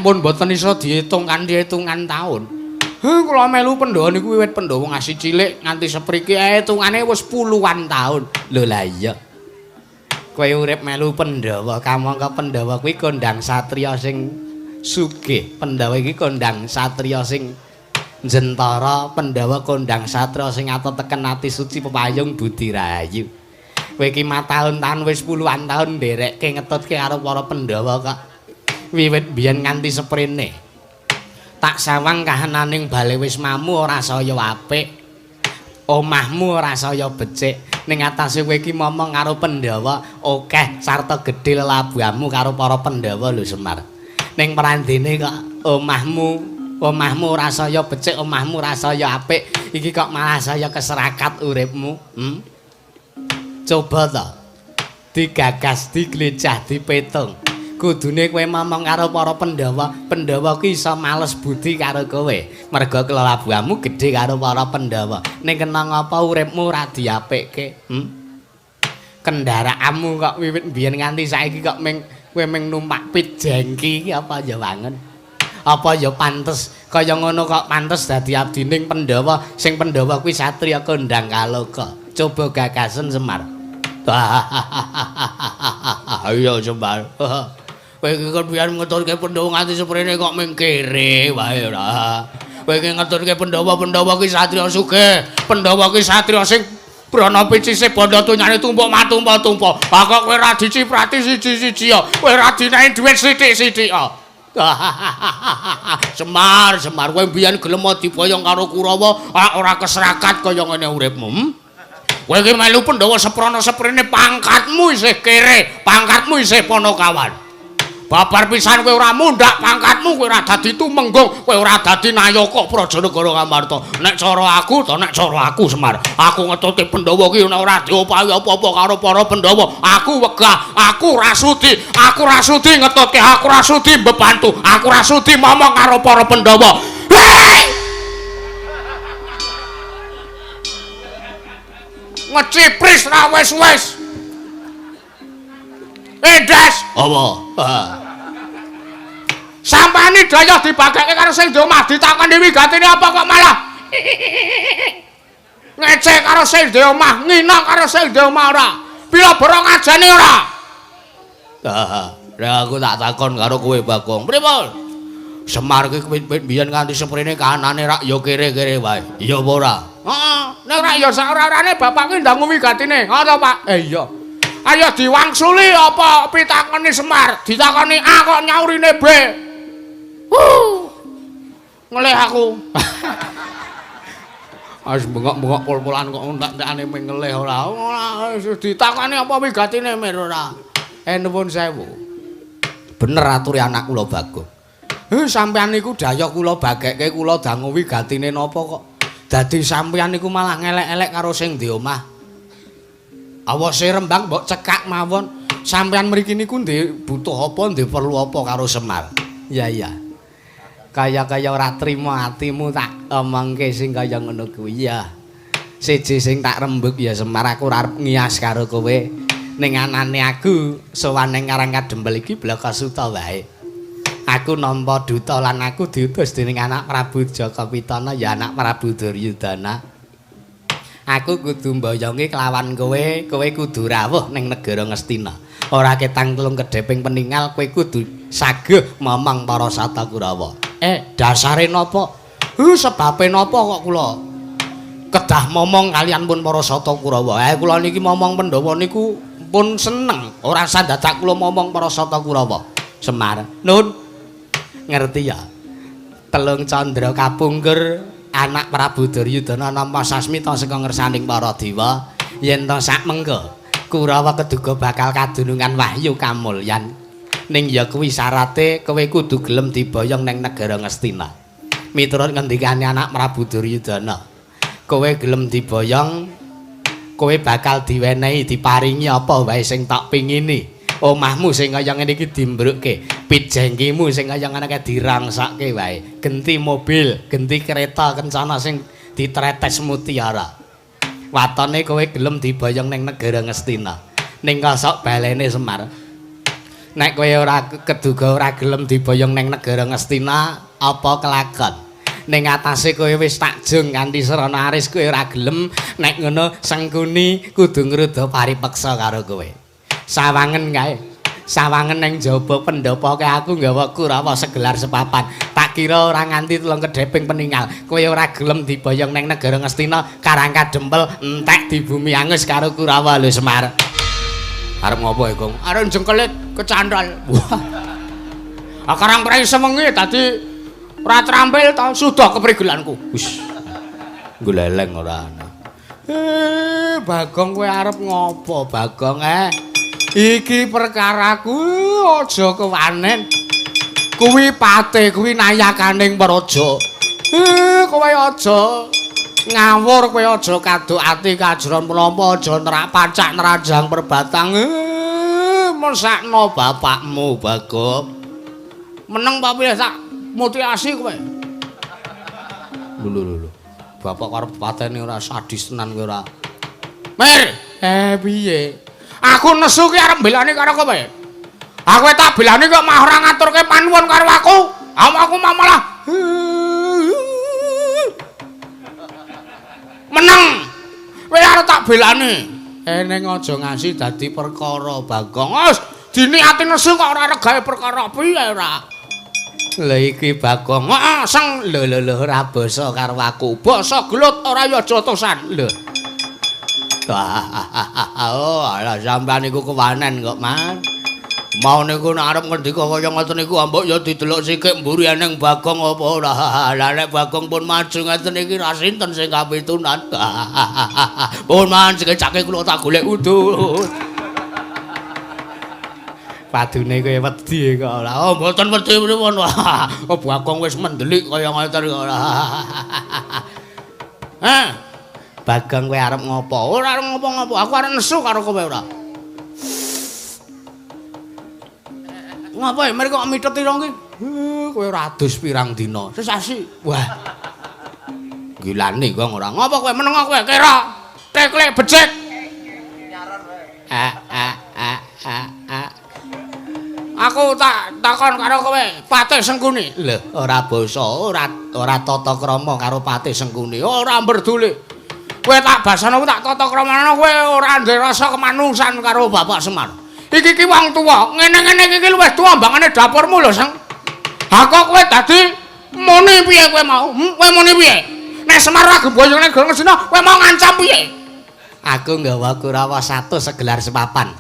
Pun mboten iso diitung kanthi hitungan taun. Kula melu Pandhawa niku wiwit Pandhawa ngasih cilik nganti sepriki hitungane wis puluhan taun. Lho lah iya. Kowe urip melu Pandhawa, kamangka Pandhawa kuwi kondang satriya sing sugih. Pandhawa iki kondang satriya sing njentara, Pandhawa kondang satriya sing ateteken ati suci pepayung budi rahayu. Kowe iki mataun-taun wis puluhan taun nderekke ngetutke karo para Pandhawa kok. Wiwit biyen nganti seprene. Tak sawang kahananing bale wismamu ora saya apik. Omahmu ora saya becik. Ning atase kowe iki momong karo Pandhawa akeh sarta gedhe lelabuhanmu karo para Pandhawa lho Semar. Ning prandene kok omahmu ora saya becik, omahmu ora saya apik, iki kok malah saya keserakat uripmu. Coba ta digagas, diglecah, dipetung. Kudune kowe momong karo para Pandhawa, Pandhawa ki iso males budi karo kowe. Merga kelelabuhanmu gedhe karo para Pandhawa. Ning kena ngapa uripmu ora diapikke? Kendaraanmu kok wiwit biyen nganti saiki kok ming kowe ming numpak pit jengki iki apa ya wangen? Apa ya pantes kaya ngono kok pantes dadi abdining Pandhawa sing Pandhawa kuwi satriya kondang kaloka. Coba gagasen Semar. Ayo Semar. Kowe iki kon biyen ngeturke Pandhawa nganti seprene kok ming kere wae ora. Kowe iki ngeturke Pandhawa, Pandhawa ki satriya sugih, Pandhawa ki satriya sing brana picise bondo tunyane tumpuk matumpuk-tumpuk. Ha kok kowe ora diciprati siji-siji ya. Kowe ora dinehi dhuwit sithik-sithik ya. Semar, Semar kowe biyen gelem diboyong karo Kurawa, ora keserakat kaya ngene uripmu. Kowe iki melu Pandhawa seprana seprene pangkatmu isih kere, pangkatmu isih Panakawan. Babar pisan kowe ora mundhak pangkatmu, kowe ora dadi tumenggung, kowe ora dadi nayaka Prajanegara Ngamarta. Nek cara aku to, nek cara aku Semar, aku ngetutke Pandhawa ki nek ora diopahi apa-apa karo para Pandhawa, aku wegah, aku ora sudi, aku ora sudi ngetutke, aku ora sudi mbebantu, aku ora sudi momong karo para Pandhawa. Hei! Ngecipris ra wis-wis. Endes. Apa? Sampani dayah dibageke karo sing di omah ditakoni wigatine apa kok malah ngece karo sing di omah, ngina karo sing di omah ora. Pira boro ngajeni ora? Lah aku tak takon karo kowe Bagong. Pripun? Semar ki wit biyen nganti seprene kanane rak ya kere-kere wae. Iya apa ora? Heeh. Nek rak ya sak ora-orane bapak ki ndang wigatine. Ngono to, Pak? Iya. Ayo diwangsuli apa pitakoni Semar, ditakoni A kok nyaurine B. Ngelih aku. Wis bengok-bengok pol-polan kok entek-entekane ming ngelih ora. Ora ditakoni apa wigatine mir ora. Nuwun sewu. Bener aturi anak kula Bagong. Sampeyan niku dayah kula bagekke kula dangu wigatine napa kok. Dadi sampeyan niku malah ngelek-elek karo sing di omah. Awase Rembang mbok cekak mawon. Sampeyan mriki niku ndek butuh apa, ndek perlu apa karo Semar? Iya iya. Kaya-kaya ora trima atimu tak omongke sing kaya ngono kuwi ya. Siji sing tak rembug ya Semar, aku ora arep ngias karo kowe. Ning anane aku sowan ning Karang Kadempel iki Blakasuta wae. Aku nampa duta lan aku diutus dening anak Prabu Jaka Pitana ya anak Prabu Duryudana. Aku kudu mboyongi kelawan kowe, kowe kudu rawuh ning negara Ngastina. Ora ketang telung kedheping peningal kowe kudu saguh momong para Sata Kurawa. Dasare napa? Sebabe napa kok kula kedah momong kalian pun para Sata Kurawa? Kula niki momong Pandhawa niku pun seneng. Ora sandadak kula momong para Sata Kurawa. Semar, nun ngerti ya? Telung candra kapungkur anak Prabu Duryudana nampa sasmita saka ngersaning para dewa yen to sak mengko Kurawa keduga bakal kadunungan wahyu kamulyan. Ning ya kuwi syarate kowe kudu gelem diboyong ning negara Ngastina. Miturut ngendikane anak Prabu Duryudana, kowe gelem diboyong, kowe bakal diwenehi diparingi apa wae sing tak pingini. Omahmu sing kaya ngene iki dimbrukke, pit jengkimu sing kaya ngene iki dirangsake wae, genti mobil, genti kereta kencana sing ditretes mutiara. Watone kowe gelem diboyong ning negara Ngastina. Ning kosok balene Semar. Nek kowe ora keduga ora gelem diboyong ning negara Ngastina, apa kelakon? Ning atase kowe wis takjung kanthi srana aris kowe ora gelem, nek ngono Sengkuni kudu ngruda paripeksa karo kowe. Sawangen kae. Sawangen ning jaba pendhapa kae aku nggawa Kurawa segelar sepapan. Tak kira ora nganti telung kedheping peningal. Kowe ora gelem diboyong ning negara Ngastina, karang kadempel entek di bumi angus karo Kurawa lho Semar. Arep ngopo e, Gong? Arep jengkelit kecantol. Wah. Ah karang prei sewengi dadi ora trampil ta sudah keprigelanku. Wis. Goleleng ora ana. Bagong kowe arep ngopo, Bagong eh? Iki perkaraku aja kewanen. Kuwi pate, kuwi nayakaning praja. Kowe aja ngawur, kowe aja kaduk ati kajron menapa aja nerak pacak nerajang perbatang. Mesakno bapakmu, Bagong. Meneng apa piye sak mutiasi kowe? Lho lho lho. Bapak karep pateni ora sadis tenan kowe ora. Mir, piye? Aku nesu ki arep mbelani karo kowe. Aku tak belani kok malah ora ngaturke panuwun karo aku. Aku malah meneng. Kowe arep tak belani. Ning aja ngasi dadi perkara, Bagong. Wis diniati nesu kok ora regawe perkara piye ora. Lha iki Bagong, heeh, seng lho lho lho ora basa karo aku. Basa gelut ora ya jotosan. Lho. Oh, alah sampean niku kewanen kok, Mas. Mau niku nek arep ngendika kaya ngoten niku ambok ya didelok sikik mburi eneng Bagong apa ora. Lah nek Bagong pun maju ngeten iki ra sinten sing kapitunan. Pun man sekecake kula tak golek udut. Padune kowe wedi kok ora. Oh, mboten wedi pripun. Oh, Bagong wis mendelik kaya ngoten kok ora. Heh. Bagong kowe arep ngopo? Ora arep ngopo-ngopo. Aku arep nesu karo kowe ora. Ngapa ya? Mari kok mithet irung ki? Kowe ora adus pirang dina. Sesasi. Wah. Gilane kok ora. Ngopo kowe meneng kowe kira? Teklek becik. A a a a a. Aku tak takon karo kowe, Patih Sengkuni. Lho, ora basa, ora tata krama karo Patih Sengkuni. Ora mberdule. Kowe tak basana tak tata kramane kowe ora ndek rasa kemanusan karo Bapak Semar. Iki ki wong tuwa, ngene-ngene iki luwih tuwa mbangane dapurmu lho, Seng. Ha kok kowe dadi muni piye kowe mau? Kowe muni piye? Nek Semar ora gemboyong ning Ngastina, kowe mau ngancam piye? Aku nggawa Kurawa 100 segelar sepapan.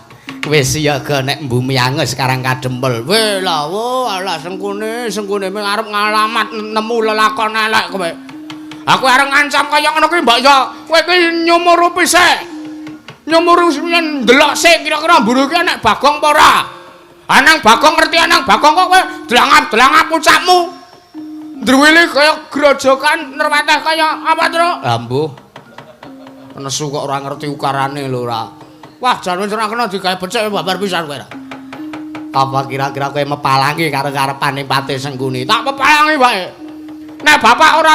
Wis siaga nek bumi angus karang kadempel. Weh lah, wo alah Sengkuni, Sengkuni mung arep ngalamat nemu lelakon elek kowe. Aku arep ngancam kaya ngono kuwi mbok ya kowe kuwi nyumurupi sik. Nyumuru ndelok sik kira-kira mburu iki nek Bagong apa ora. Anang Bagong ngerti anang Bagong kok kowe dlangap-dlangap ucapmu. Ndruwili kaya grojokan nerwateh kaya apa, Truk? Lah mbuh. Nesu kok ora ngerti ukarane lho ora. Wah, jan wis ora kena digawe becik babar pisan kowe ora. Apa kira-kira kowe mepalangi karo karepane Patih Sengkuni? Tak pepalangi wae. Nek bapak ora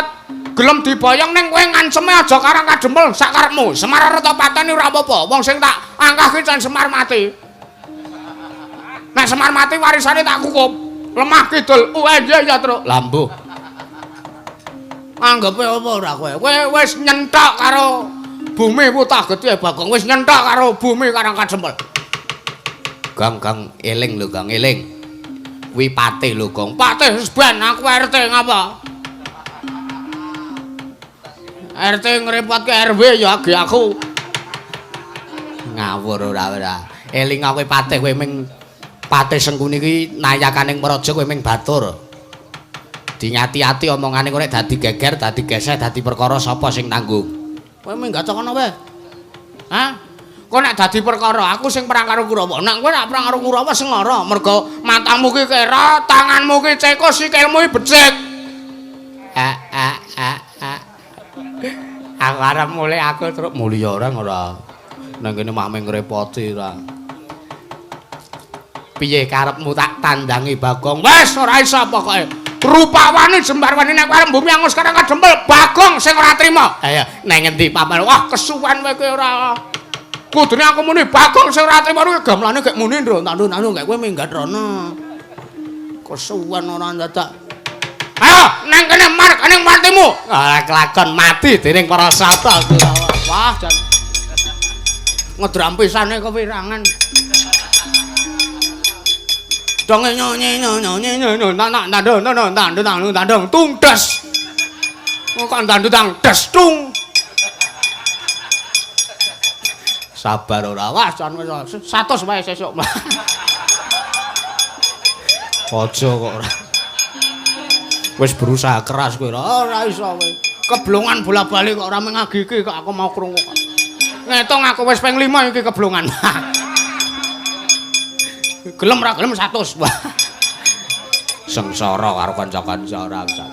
gelem diboyong ning kowe nganceme aja karang kadempel sak karepmu. Semar arep pateni ora apa-apa. Wong sing tak angkah ki jan Semar mati. Nek Semar mati warisane tak kukup. Lemah kidul UNY ya, Truk. Lah mbuh. Anggepe apa ora kowe? Kowe wis nyenthok karo Bumi wutah getih Bagong wis nyenthok karo bumi Karang Kadempel. Gong gong eling lho Gong eling. Kuwi patih lho Gong. Patih wis ben aku RT ngapa? RT ngrepotke RW ya age aku. Ngawur ora ora. Eling kowe patih kowe ming Patih Sengkuni iki nayakaning praja kowe ming batur. Dingati-ati omongane kowe nek dadi geger, dadi geseh, dadi perkara sapa sing tanggung. Kowe minggat kono wae. Hah? Kowe nek dadi perkara, aku sing perang karo Kurawa. Nek kowe nek perang karo Kurawa sengara, mergo matamu ki kera, tanganmu ki ceko, sikilmu ki becik. A a a a. Aku arep mulih aku truk mulya ora ora. Nang kene mah ming ngrepoti ora. Piye karepmu tak tandangi Bagong? Wis ora iso pokoke. Rupawane jembarwane nek arep bumi angus Karang Kadempel Bagong sing ora trima. Ayo nang ngendi papan? Wah kesuwen kowe kowe ora. Kudune aku muni Bagong sing ora trima kuwi gamelane gek muni ndro tandhu-tandhu gek kowe minggat rono. Kesuwen ora dadak. Ayo nang kene margane matimu. Ora kelakon mati dening para sata. Wah jan. Ngedram pisane kewirangan. Dong nyo nyo nyo nyo nyo nang nang nang nang nang nang tung des. Kok nang nang des tung. Sabar ora. Wah jan wis 100 wae sesuk. Aja kok ora. Wis berusaha keras kowe ora. Ora iso kowe. Keblongan bola-bali kok ora mengagiki kok aku mau krungu kok. Ngetung aku wis ping 5 iki keblongan. Gelem ra gelem 100. Sengsara karo kanca-kanca ora usah.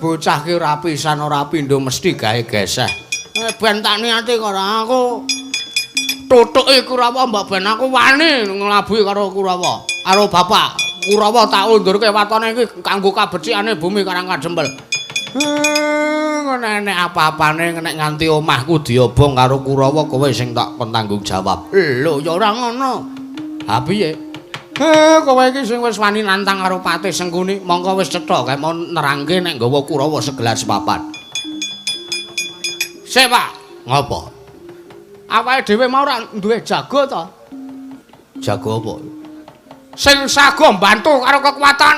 Bocah ki ora pisan ora pindho mesti gawe geseh. Ben tak niati kok ora aku tutuke Kurawa mbok ben aku wani nglabuhi karo Kurawa. Karo bapak Kurawa tak undurke watone iki kanggo kabecikane bumi Karang Kadempel. Ngono nek apa-apane nek nganti omahku diobong karo Kurawa kowe sing tak kon tanggung jawab. Lho ya ora ngono. Ha piye? Kowe iki sing wis wani nantang karo Patih Sengkuni, mongko wis cetha kae mau nerangke nek nggawa Kurawa segelar sepapan. Sik, Pak. Ngopo? Awake dhewe mau ora duwe jago to? Jago apa? Sing sago mbantu karo kekuatan.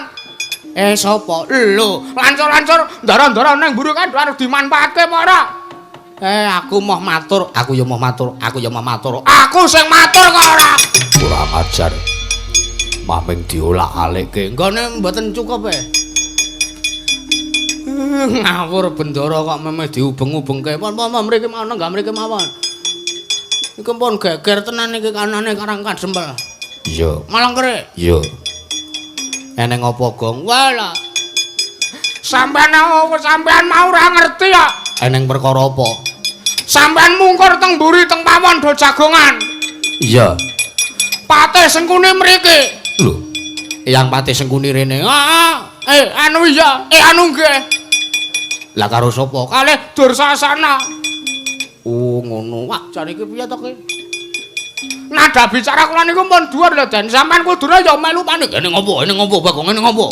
Sapa? Lho, lancur-lancur ndara-ndara nang mburi kan harus dimanfaatke apa ora? Aku moh matur, aku ya moh matur, aku ya moh matur. Aku sing matur kok ora. Kurang ajar. Maming diolak-alikke. Nggone mboten cukup e. Ngawur bendara kok memeh diubeng-ubengke. Pun pun mriki mawon, nggak mriki mawon. Iki pun geger tenan iki kanane Karang Kadempel. Iya. Malang kerik. Iya. Eneng apa, Gong? Walah. Sampeyan sampeyan mau ora ngerti ya. Eneng perkara apa? Sampeyan mungkur teng mburi teng pawon do jagongan. Iya. Patih Sengkuni mriki. Lho. Eyang Patih Sengkuni rene. Heeh. Anu iya, anu nggih. Lah karo sapa? Kalih Dursasana. Oh, ngono. Wah, jane iki piye to ki? Nada bicara kula niku pun dhuwur lho, Den. Sampeyan kudune ya melu panik. Ene ngopo? Ene ngopo, Bagong? Ene ngopo?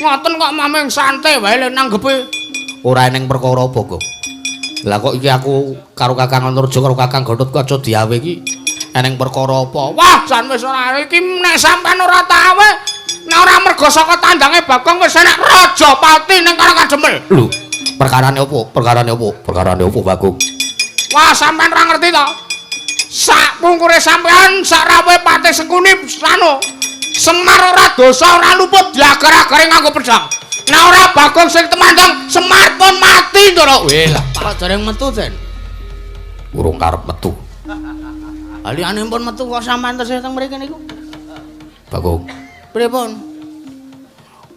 Ngoten kok mameng santai wae le nanggepe. Ora eneng perkara apa, Gong. Lah kok iki aku karo Kakang Antarja karo Kakang Gatotkaca diawe iki eneng perkara apa? Wah, jan wis ora iki nek sampean ora tawe, nek ora mergo saka tandange Bagong wis enek Rajapati ning Karang Kadempel. Lho, perkarane apa? Perkarane apa? Perkarane apa, Bagong? Wah, sampean ora ngerti to? Sak pungkure sampean sak rawuhe Patih Sengkuni anu Semar ora dosa ora luput diagar-agare nganggo pedhang. Nek ora Bagong sing temandang Semar pun mati ndoro. Weh lah, kok dereng metu, Den? Urung karep metu. Liyane pun metu kok sampean tesih teng mriki niku. Bagong. Pripun?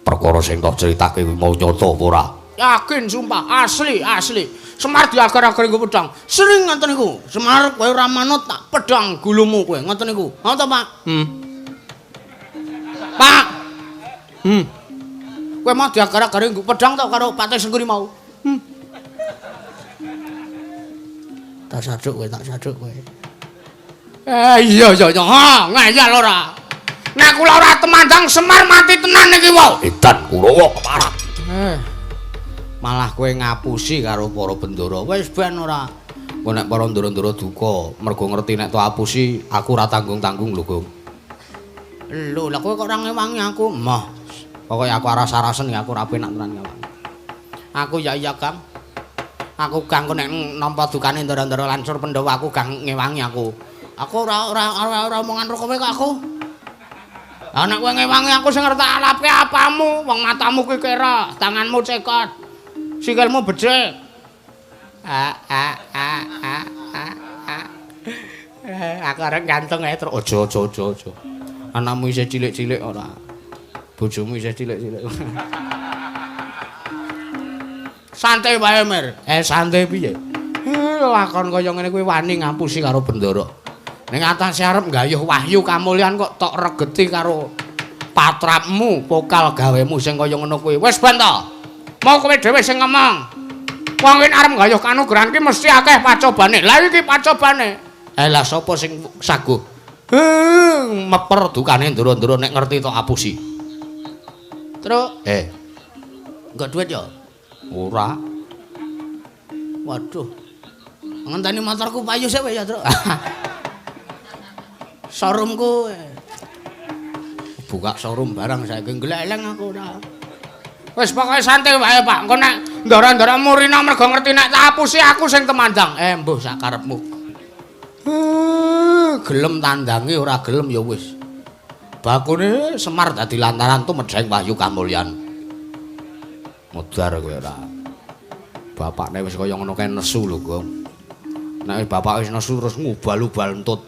Perkara sing tok critake kuwi mau nyata apa ora? Yakin sumpah, asli, asli. Semar diagar-agar nggo pedhang. Sering ngoten niku. Semar kowe ora manut tak pedhang gulumu kowe, ngoten niku. Ngoten, Pak? Pak. Kowe mau diagar-agar nggo pedhang to karo Patih Sengkuni mau? Tak saduk kowe, tak saduk kowe. Iya iya iya, ha, ngeyel ora. Nek kula ora temandang Semar mati tenan iki wae. Edan Kurawa keparat. Malah kowe ngapusi karo para bendara. Wis ben ora. Engko nek para ndara-ndara duka, mergo ngerti nek tok apusi, aku ora tanggung-tanggung lho, Gong. Lho, lah kowe kok ora ngewangi aku? Moh. Pokoke aku aras-arasen ya aku ora penak tenan ngewangi. Aku ya iya, Kang. Aku Kang nek nampa dukane ndara-ndara lansur Pandhawa aku gang ngewangi aku. Aku ora ora ora omongan karo kowe kok aku. Lah nek kowe ngewangi aku sing ngerti alapke apamu, wong matamu kuwi kera, tanganmu cekot. Sikilmu becik. A a a a a a. Aku arep gantung ae terus aja aja aja aja. Anakmu isih cilik-cilik ora. Bojomu isih cilik-cilik. Santai wae, Mir. Santai piye? Lakon kaya ngene kuwi wani ngapusi karo Bendara. Ning atase arep nggayuh wahyu kamulyan kok tok regeti karo patrapmu, pokal gawemu sing kaya ngono kuwi. Wis ben to. Mau kowe dhewe sing ngomong. Wong yen arep nggayuh kanugrahan ki mesti akeh pacobane. Lah iki pacobane. Lah sapa sing saguh? Meper dukane ndoro-ndoro nek ngerti tok apusi. Truk. Enggak duit ya? Ora. Waduh. Ngenteni motorku payu sik ya, Truk. Showroomku. Buka showroom barang saiki gleleng aku ora. Wis pokoke santai wae, Pak. Engko nek ndara-ndara murina mergo ngerti nek tak apusi aku sing temandang. Mbuh sak karepmu. Gelem tandangi ora gelem ya wis. Bakune Semar dadi lantaran tumedheng wahyu kamulyan. Modar kowe ora. Bapakne wis kaya ngono kae nesu lho, Gong. Nek bapak wis nesu terus ngubal-ubal entut.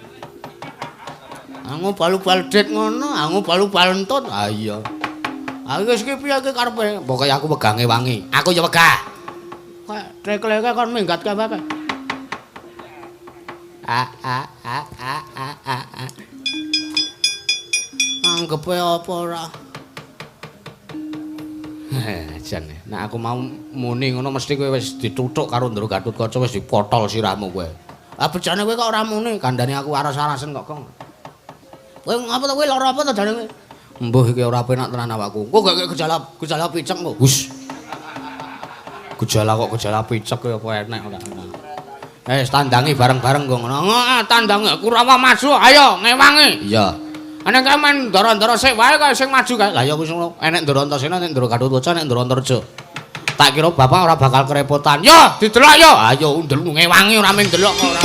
Ngubal-ubal dit ngono, ngubal-ubal entut. Ha iya. Ha wis iki piye iki karepe? Pokoke aku wegah ngewangi. Aku ya wegah. Kok trekleke kon minggat kabeh. A a a a a a a. Anggepe apa ora? Jan, nek aku mau muni ngono mesti kowe wis dituthuk karo Ndara Gatotkaca wis dipotol sirahmu kowe. Ah bejane kowe kok ora muni, kandhane aku aras-arasen kok, Kong. Kowe ngapa to kowe lara apa to jane kowe? Mbuh iki ora penak tenan awakku. Kok gak gejala picek kok. Hus. Gejala kok gejala picek kowe apa enek ora. Tandangi bareng-bareng kok ngono. Heeh, tandangi Kurawa maju, ayo ngewangi. Iya. Nek kae men ndara-ndara sik wae kaya sing maju kae. Lah ya wis ngono. Enek Ndara Antasena, enek Ndara Gatotkaca, enek Ndara Antarja. Tak kira bapak ora bakal kerepotan. Yo, didelok yo. Ayo undel ngewangi ora mung ndelok kok ora.